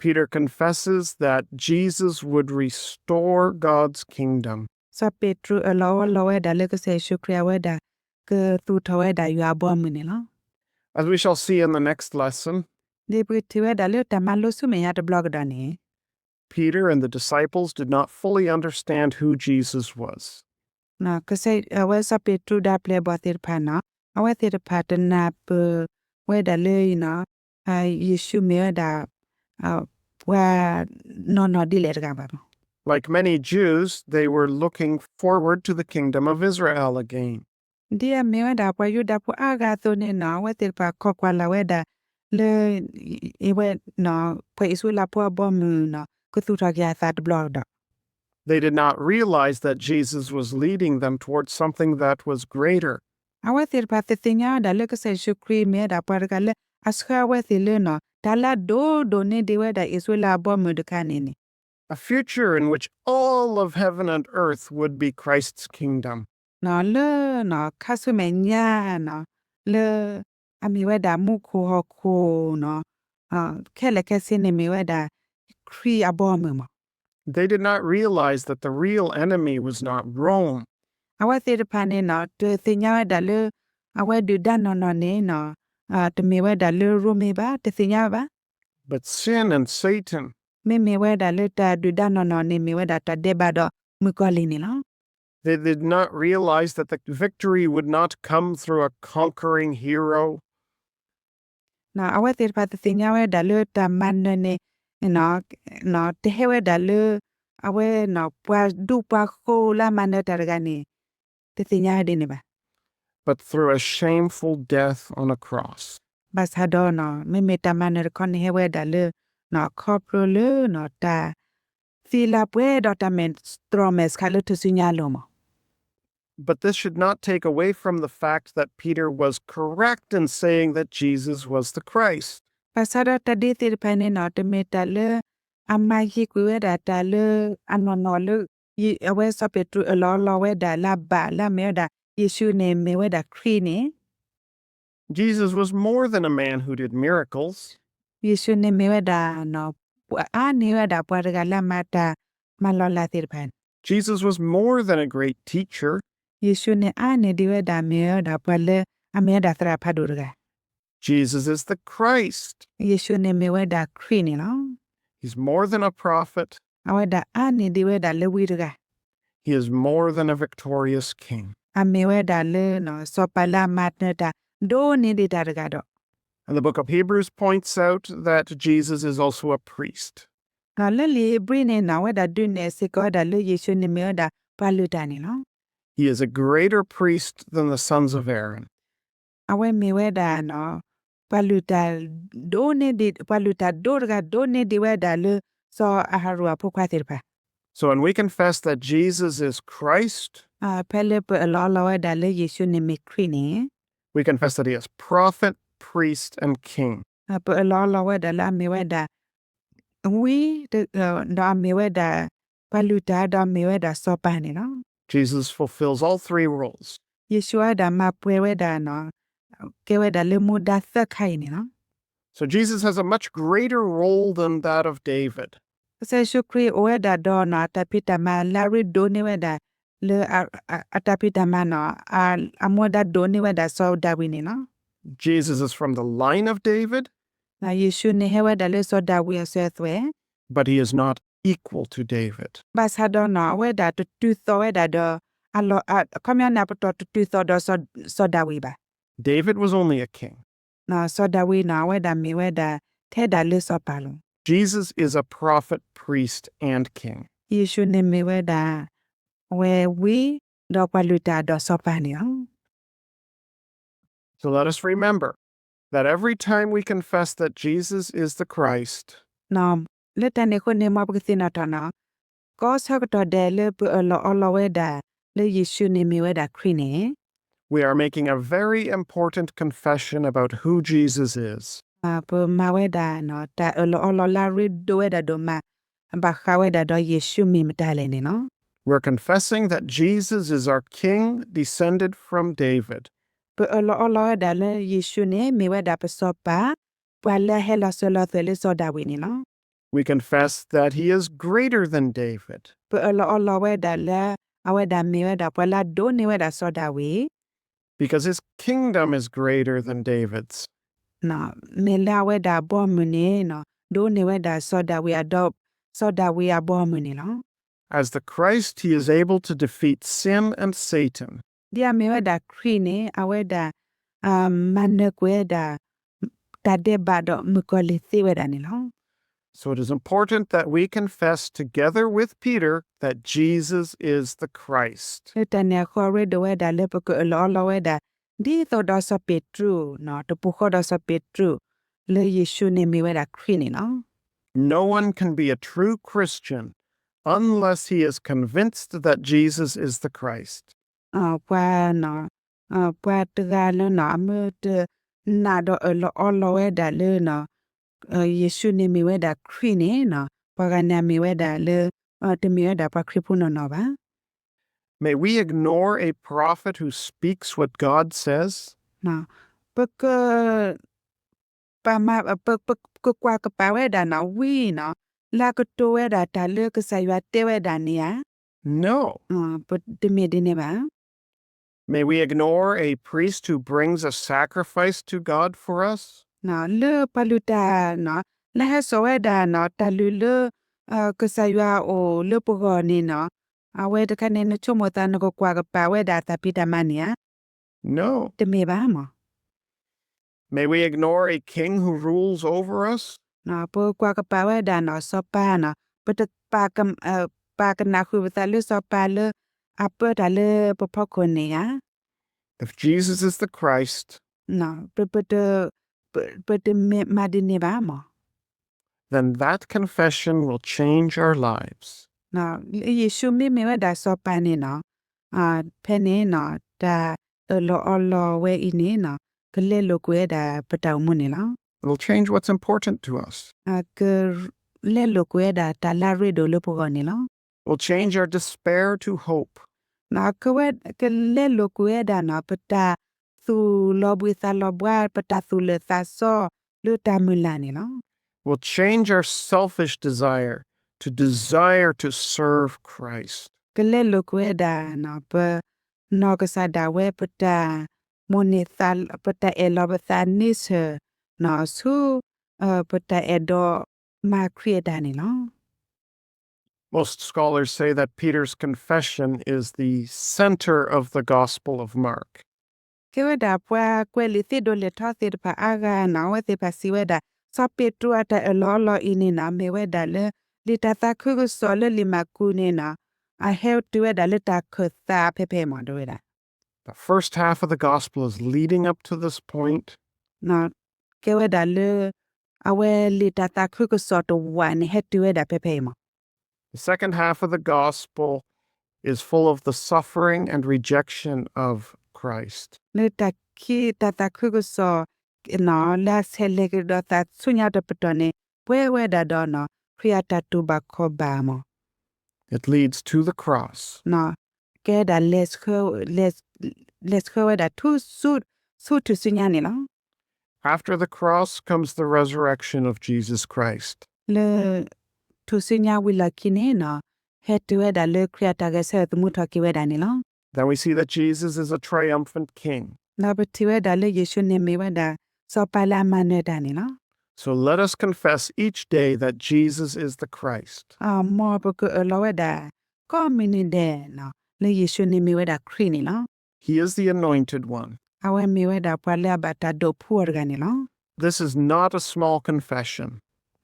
Peter confesses that Jesus would restore God's kingdom. စီၤပ့းတရူးအၢၣ်လီၤအီလီၤဝဲဒၣ်လၢကစၢ်ယ့ၣ်ၡူးခရံာ်အဝဲဒၣ် ကသူၣ်ထီၣ်ဝဲဒၣ်ယွၤအဘီအမုၢ်န့ၣ်လီၤ. As we shall see in the next lesson, ဒ်ပကထံၣ်ဝဲဒၣ်လၢတၢ်မၤလိဆူမဲာ်ညါတဘျီကဒီးန့ၣ် Peter and the disciples did not fully understand who Jesus was. ကစၢ်ယ့ၣ်ၡူးအဝဲစီၤပ့းတရူးဒီးပျဲၢ်အဘီၣ်သ့ၣ်တဖၣ်နီၤ အဝဲသ့ၣ်တဖၣ်တနၢ်ပၢၢ်ဝဲဒၣ်လၢ ယ့ၣ်ၡူးမ့ၢ်ဝဲဒၣ် ပှၤနီၢ်နီၢ်ဒ်လဲၣ်တဂၤဘၣ်. Like many Jews, they were looking forward to the kingdom of Israel again. ဒ်အမ့ၢ်ဝဲဒၣ်ပှၤယူဒၤဖိအါဂၤအသိးန့ၣ်နီၤ အဝဲသ့ၣ်တဖၣ်ခိးကွၢ်လၢ်ဝဲဒၣ်လၢ အဝဲ ပှၤအံၣ်စရ့လးဖိအဘီအမုၢ်နီၤ ကသူၣ်ထီၣ်က့ၤအသးတဘျီကဒီး They did not realize that Jesus was leading them towards something that was greater. အဝဲသ့ၣ်တဖၣ်တသ့ၣ်ညါဝဲဒၣ်လၢကစၢ်ယ့ၣ်ၡူးခရံာ်မ့ၢ်ဝဲဒၣ်ပှၤတဂၤလၢအဆှၢအဝဲသ့ၣ်လၢနီၤ တၢ်လၢအဒိၣ်ဒိၣ်န့ၢ်ဒံးဝဲဒၣ်အံၣ်စရ့လးအဘီအမုၢ်တခါန့ၣ်န့ၣ် A future in which all of heaven and earth would be Christ's kingdom. လၢ ခါဆူမဲာ်ညါနီၤ လၢ အမ့ၢ်ဝဲဒၣ်မူခိၣ်ဟီၣ်ခိၣ်နီၤ ခဲလၢာ်ခဲဆ့န့ၣ်မ့ၢ်ဝဲဒၣ် ခရံာ်အဘီအမုၢ်မး They did not realize that the real enemy was not Rome. အဝဲသ့ၣ်တဖၣ်န့ၣ်နီၤ တသ့ၣ်ညါဝဲဒၣ်လၢ အဝဲဒုၣ်ဒါနီၢ်နီၢ်န့ၣ်နီၤ တမ့ၢ်ဝဲဒၣ်လၢရိမ့ၤဘၣ် တသ့ၣ်ညါဝဲဘၣ် But sin and Satan. မ့မ့ၢ်ဝဲဒၣ်လၢတၢ်ဒုၣ်ဒါနီၢ်နီၢ်န့ၣ် မ့ၢ်ဝဲဒၣ်တၢ်ဒဲးဘးဒီးမုၣ်ကီၤလံၢ်န့ၣ်လီၤ. They did not realize that the victory would not come through a conquering hero. အဝဲသ့ၣ်တဖၣ်တသ့ၣ်ညါဝဲဒၣ်လၢတၢ်မၤနၢၤန့ၣ် တဟဲဝဲဒၣ်လၢ အဝဲ ပှၤဒူပှၤဃိၤလၢအမၤနၢၤတၢ်တဂၤန့ၣ် တသ့ၣ်ညါဝဲဒ်န့ၣ်ဘၣ် But through a shameful death on a cross. ဘၣ်ဆၣ်ဒီး မ့မ့ၢ်တၢ်မၤနၢၤတခီန့ၣ်ဟဲဝဲဒၣ်လၢ ခီဖျိလၢ တၢ်သံလၢပှဲၤဒီးတၢ်မဲာ်တြီၢ်မဲာ်ဆှးလၢထူၣ်စုညါအလိၤမး But this should not take away from the fact that Peter was correct in saying that Jesus was the Christ. ဘၣ်ဆၣ်ဒီးတၢ်ဒ်သ့ၣ်တဖၣ်န့ၣ်နီၤ တမ့ၢ်တၢ်လၢ အမၤဟ့ၣ်ကွံာ်ဝဲဒၣ်တၢ်လၢ အနီၢ်နီၢ်လၢ အဝဲစီၤပ့းတရူးအၢၣ်လီၤအီလီၤဝဲဒၣ်လၢအဘၣ်လၢအမ့ၢ်ဝဲဒၣ် ယ့ၣ်ၡူးန့ၣ်မ့ၢ်ဝဲဒၣ်ခရံာ်န့ၣ် Jesus was more than a man who did miracles. ယ့ၣ်ၡူးန့ၣ်မ့ၢ်ဝဲဒၣ် အါန့ၢ်ဝဲဒၣ်ပှၤတဂၤလၢအမၤတၢ်မၤလီၤလးသ့ၣ်တဖၣ်န့ၣ် Jesus was more than a great teacher. ယ့ၣ်ၡူးန့ၣ်အါန့ၢ်ဒံးဝဲဒၣ်မ့ၢ်ဝဲဒၣ်ပှၤလၢအမ့ၢ်ဝဲဒၣ်သရၣ်ဖးဒိၣ်တဂၤ Jesus is the Christ. ယ့ၣ်ၡူးန့ၣ်မ့ၢ်ဝဲဒၣ်ခရံာ်န့ၣ်လီၤ. He's more than a prophet. အဝဲဒၣ်အါန့ၢ်ဒံးဝဲဒၣ်လၢဝံတဂၤ He is more than a victorious king. အမ့ၢ်ဝဲဒၣ်လၢ စီၤပၤလၢအမၤနၢၤတၢ် ဒိၣ်န့ၢ်ဒံးတၢ်တဂၤဒီး And the book of Hebrews points out that Jesus is also a priest. လၢလံာ်ဧ့ၤဘြံၤန့ၣ်နီၤ အဝဲဒၣ်ဒုးနဲၣ်စ့ၢ်ကီးဝဲဒၣ်လၢယ့ၣ်ၡူးန့ၣ်မ့ၢ်ဝဲဒၣ်ပှၤလုၢ်တၢ်န့ၣ်လီၤ. He is a greater priest than the sons of Aaron. အဝဲမ့ၢ်ဝဲဒၣ် ပှၤလုၢ်တၢ်ဒိၣ်န့ၢ်ဒံး ပှၤလုၢ်တၢ်ဒိၣ်တဂၤဒိၣ်န့ၢ်ဒံးဝဲဒၣ်လၢ စီၤအၤဟရိၣ်အဖိခွါသ့ၣ်တဖၣ် So when we confess that Jesus is Christ, ဖဲလၢပအၢၣ်လီၤအီလီၤဝဲဒၣ်လၢယ့ၣ်ၡူးန့ၣ်မ့ၢ်ခရံာ်န့ၣ် we confess that he is prophet, priest, and king. ပအၢၣ်လီၤအီလီၤဝဲဒၣ်လၢအမ့ၢ်ဝဲဒၣ် ဝံ ဒီးအမ့ၢ်ဝဲဒၣ် ပှၤလုၢ်တၢ်ဒီးအမ့ၢ်ဝဲဒၣ်စီၤပၤန့ၣ်လီၤ. Jesus fulfills all three roles. ယ့ၣ်ၡူးဝဲဒၣ်မၤပှဲၤဝဲဒၣ် ကဲဝဲဒၣ်လၢမူဒါသၢခါအံၤန့ၣ်လီၤ. So Jesus has a much greater role than that of David. ကစၢ်ယ့ၣ်ၡူးခရံာ်အိၣ်ဝဲဒၣ်ဒီးနီၤ အတၢ်ဖံးတၢ်မၤလၢအရ့ဒိၣ်န့ၢ်ဝဲဒၣ် လၢ အတၢ်ဖံးတၢ်မၤနီၤ အမူဒါဒိၣ်န့ၢ်ဝဲဒၣ်စီၤဒၤဝံးန့ၣ်လီၤ. Jesus is from the line of David. ယ့ၣ်ၡူးန့ၣ်ဟဲဝဲဒၣ်လၢစီၤဒၤဝံးအစၢၤအသွဲၣ် But he is not equal to David. ဘၣ်ဆၣ်ဒီးနီၤ အဝဲဒၣ်တတုၤသိးဝဲဒၣ်ဒီး အခီပညီန့ၣ် အပတီၢ်တတုၤသိးဒီးစီၤဒၤဝံးဘၣ်. David was only a king. စီၤဒၤဝံးနီၤ အဝဲဒၣ်မ့ၢ်ဝဲဒၣ် ထဲဒၣ်လၢစီၤပၤလီၤ. Jesus is a prophet, priest, and king. ယ့ၣ်ၡူးန့ၣ်မ့ၢ်ဝဲဒၣ် အဝဲဝံ ဒီးပှၤလုၢ်တၢ်ဒီးစီၤပၤန့ၣ်လီၤ. So let us remember that every time we confess that Jesus is the Christ, လၢတၢ်န့ၣ်အဃိန့ၣ် မ်ပကသ့ၣ်နီၣ်ထီၣ်နီၤ, ကိးဆၢကတီၢ်ဒဲးလၢပအၢၣ်လီၤအီလီၤဝဲဒၣ် လၢယ့ၣ်ၡူးန့ၣ်မ့ၢ်ဝဲဒၣ်ခရံာ်န့ၣ် we are making a very important confession about who Jesus is. ပမၤဝဲဒၣ် တၢ်အၢၣ်လီၤအီလီၤလၢအရ့ဒိၣ်ဝဲဒၣ်ဒိၣ်မး ဘၣ်ဃးဝဲဒၣ်ဒီးယ့ၣ်ၡူးမ့ၢ်မတၤလဲၣ်န့ၣ်လီၤ. We're confessing that Jesus is our King, descended from David. ပအၢၣ်လီၤအီလီၤဝဲဒၣ်လၢယ့ၣ်ၡူးန့ၣ် မ့ၢ်ဝဲဒၣ်ပစီၤပၤ ပှၤလၢအဟဲလီၤစၢၤလီၤသွဲၣ်လၢစီၤဒၤဝံးန့ၣ်လီၤ. We confess that he is greater than David. ပအၢၣ်လီၤအီလီၤဝဲဒၣ်လၢ အဝဲဒၣ်မ့ၢ်ဝဲဒၣ်ပှၤလၢအဒိၣ်န့ၢ်ဝဲဒၣ်စီၤဒၤဝံး Because his kingdom is greater than David's. မ့ၢ်လၢအဝဲဒၣ်အဘီအမုၢ်န့ၣ် ဒိၣ်န့ၢ်ဝဲဒၣ်စီၤဒၤဝံးအဒီး စီၤဒၤဝံးအဘီအမုၢ်န့ၣ်လီၤ. As the Christ, he is able to defeat sin and Satan. ဒ်အမ့ၢ်ဝဲဒၣ်ခရံာ်န့ၣ် အဝဲဒၣ် မၤနၢၤကွံာ်ဝဲဒၣ် တၢ်ဒဲးဘးဒီးမုၣ်ကီၤလံၢ်သ့ဝဲဒၣ်န့ၣ်လီၤ. So it is important that we confess together with Peter that Jesus is the Christ. လၢတၢ်န့ၣ်အဃိ အရ့ဒိၣ်ဝဲဒၣ်လၢပကအၢၣ်လီၤအီလီၤဝဲဒၣ် ဒ်သိးဒီးစီၤပ့းတရူး တပူၤဃီဒီးစီၤပ့းတရူး လၢယ့ၣ်ၡူးန့ၣ်မ့ၢ်ဝဲဒၣ်ခရံာ်န့ၣ်လီၤ. No one can be a true Christian unless he is convinced that Jesus is the Christ. ပှၤ ပှၤတဂၤလၢ အမ့ၢ်တနာ်ဒီးအၢၣ်လီၤအီလီၤဝဲဒၣ်လၢ ယ့ၣ်ၡူးန့ၣ်မ့ၢ်ဝဲဒၣ်ခရံာ်န့ၣ် ပှၤဂၤန့ၣ်မ့ၢ်ဝဲဒၣ်လၢ တမ့ၢ်ဝဲဒၣ်ပှၤခရံာ်ဖိနီၢ်နီၢ်ဘၣ်. May we ignore a prophet who speaks what God says. ပက ပမၤ ပ ပကကွၢ်ကပာ်ဝဲဒၣ်နီၤ ဝံနီၤ လၢအကတိၤဝဲဒၣ်တၢ်လၢကစၢ်ယွၤတဲဝဲဒၣ်န့ၣ်ဧါ. No. တမ့ၢ်ဒ်န့ၣ်ဘၣ်. May we ignore a priest who brings a sacrifice to God for us? လၢပှၤလုၢ်တၢ်နီၤ လၢဟဲစိာ်ဝဲဒၣ်နီၤ တၢ်လုၢ်လၢ ကစၢ်ယွၤအအိၣ်လၢပဂီၢ်န့ၣ်နီၤ အဝဲတခါန့ၣ် နဆိကမိၣ်သးနကကွၢ်ကပာ်ဝဲဒၣ်အသးဖံးတၢ်မၤန့ၣ်ဧါ. No. တမ့ၢ်ဘၣ်မး. May we ignore a king who rules over us? ပကွၢ်ကပာ်ဝဲဒၣ်နီၤ စီၤပၤနီၤ ပတပာ် ပာ်ကနၣ်ဃုာ်ပသးလၢစီၤပၤလၢ အပၢတၢ်လၢပဖီခိၣ်န့ၣ်ဧါ. If Jesus is the Christ, ပ ပတမ့ၢ်မၤဒ်န့ၣ်ဘၣ်မး. Then that confession will change our lives. ယ့ၣ်ၡူးမ့မ့ၢ်ဝဲဒၣ်စီၤပၤန့ၣ်နီၤ ဖဲန့ၣ်နီၤ တၢ်အၢၣ်လီၤအီလီၤဝဲအံၤန့ၣ်နီၤ ကလဲလိာ်ကွံာ်ဝဲဒၣ်ပတၢ်အိၣ်မူန့ၣ်လီၤ. It will change what's important to us. ကလဲလိာ်ကွံာ်ဝဲဒၣ်တၢ်လၢအရ့ဒိၣ်လၢပဂီၢ်န့ၣ်လီၤ. It will change our despair to hope. ကဝဲ ကလဲလိာ်ကွံာ်ဝဲဒၣ်နီၤ ပတၢ်သူၣ်လီၤဘှံးသးလီၤဘှါ ပတၢ်သူၣ်လၢာ်သးစီလၢတၢ်မုၢ်လၢ်န့ၣ်လီၤ. It will change our selfish desire to desire to serve Christ. ကလဲလိာ်ကွံာ်ဝဲဒၣ်နီၤ ပနီၢ်ကစၢ်ဒၣ်ဝဲ ပတၢ်မိၣ်န့ၢ်သး ပတၢ်အဲၣ်လီၤပသးန့ဆၢၣ်နီၤ ဆူ ပတၢ်အဲၣ်ဒိးမၤခရံာ်အတၢ်န့ၣ်လီၤ. Most scholars say that Peter's confession is the center of the Gospel of Mark. ကဲဝဲဒၣ်ပှၤကွဲးလံာ်သ့ဒိးလဲၢ်ထီသ့ၣ်တဖၣ်အါဂၤနီၤ အဝဲသ့ၣ်တဖၣ်စံးဝဲဒၣ် စီၤပ့းတရူးအတၢ်အၢၣ်လီၤအီလီၤအံၤန့ၣ်နီၤ မ့ၢ်ဝဲဒၣ်လၢ လံာ်တၢ်သးခုကစီၣ်လၢလံာ်မၢ်ကူးန့ၣ်နီၤ အဟဲတုၤဝဲဒၣ်လၢတၢ်ခၢၣ်သးဖဲဖဲမး တဲဝဲဒၣ် The first half of the gospel is leading up to this point. ကဲဝဲဒၣ်လၢ အဝဲလံာ်တၢ်သးခုကစီၣ်တဝာ်န့ၣ် ဟဲတုၤဝဲဒၣ်ဖဲဖဲအံၤမး The second half of the gospel is full of the suffering and rejection of Christ. လၢတၢ်ခံ တၢ်သးခုကစီၣ် လၢအဆဲးလဲၤကဒီးသးဆူညါတပတီၢ်န့ၣ် ပှဲၤဝဲဒၣ်ဒီးနီၤ ခရံာ်အတၢ်တူၢ်ဘၣ်ခီၣ်ဘၣ်မး It leads to the cross. ကဲဒၣ် လဲၤဆှၢဝဲဒၣ် ဆူထူၣ်စုညါန့ၣ်လီၤ. After the cross comes the resurrection of Jesus Christ. လၢ ထူၣ်စုညါဝံၤလီၢ်ခံန့ၣ်နီၤ ဟဲတုၤဝဲဒၣ်လၢခရံာ်အတၢ်ဂဲၤဆၢထၢၣ်သမူထီၣ်က့ၤဝဲဒၣ်န့ၣ်လီၤ. Then we see that Jesus is a triumphant king. ဒီးပထံၣ်ဝဲဒၣ်လၢယ့ၣ်ၡူးန့ၣ်မ့ၢ်ဝဲဒၣ် စီၤပၤလၢအမၤနၢၤတၢ်န့ၣ်လီၤ. So let us confess each day that Jesus is the Christ. မ်ပကအၢၣ်လီၤဝဲဒၣ် ကိးမုၢ်နံၤဒဲး လၢယ့ၣ်ၡူးန့ၣ်မ့ၢ်ဝဲဒၣ်ခရံာ်န့ၣ်လီၤ. He is the anointed one. အဝဲမ့ၢ်ဝဲဒၣ်ပှၤလၢအဘၣ်တၢ်ဒိးဖှူအီၤတဂၤန့ၣ်လီၤ. This is not a small confession.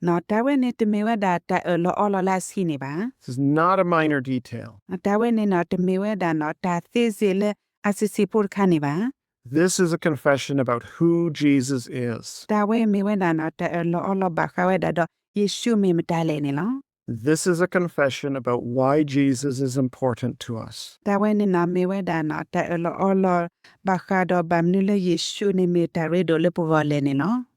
တၢ်ဝဲန့ၣ်တမ့ၢ်ဝဲဒၣ်တၢ်အၢၣ်လီၤအီလီၤလၢအဆံးန့ၣ်ဘၣ်. This is not a minor detail. တၢ်ဝဲန့ၣ်နီၤ တမ့ၢ်ဝဲဒၣ်နီၤ တၢ်သ့စ့ၣ်လၢအဆံးဆံးဖိတခါန့ၣ်ဘၣ်. This is a confession about who Jesus is. တၢ်ဝဲမ့ၢ်ဝဲဒၣ်နီၤ တၢ်အၢၣ်လီၤအီလီၤဘၣ်ဃးဝဲဒၣ်ဒီး ယ့ၣ်ၡူးမ့ၢ်မတၤလဲၣ်န့ၣ်လီၤ. This is a confession about why Jesus is important to us. တၢ်ဝဲန့ၣ်နီၤ မ့ၢ်ဝဲဒၣ်နီၤ တၢ်အၢၣ်လီၤအီလီၤ ဘၣ်ဃးဒီးဘၣ်မနုၤလၢယ့ၣ်ၡူးန့ၣ်မ့ၢ်တၢ်ရ့ဒိၣ်လၢပဂီၢ်လဲၣ်န့ၣ်လီၤ.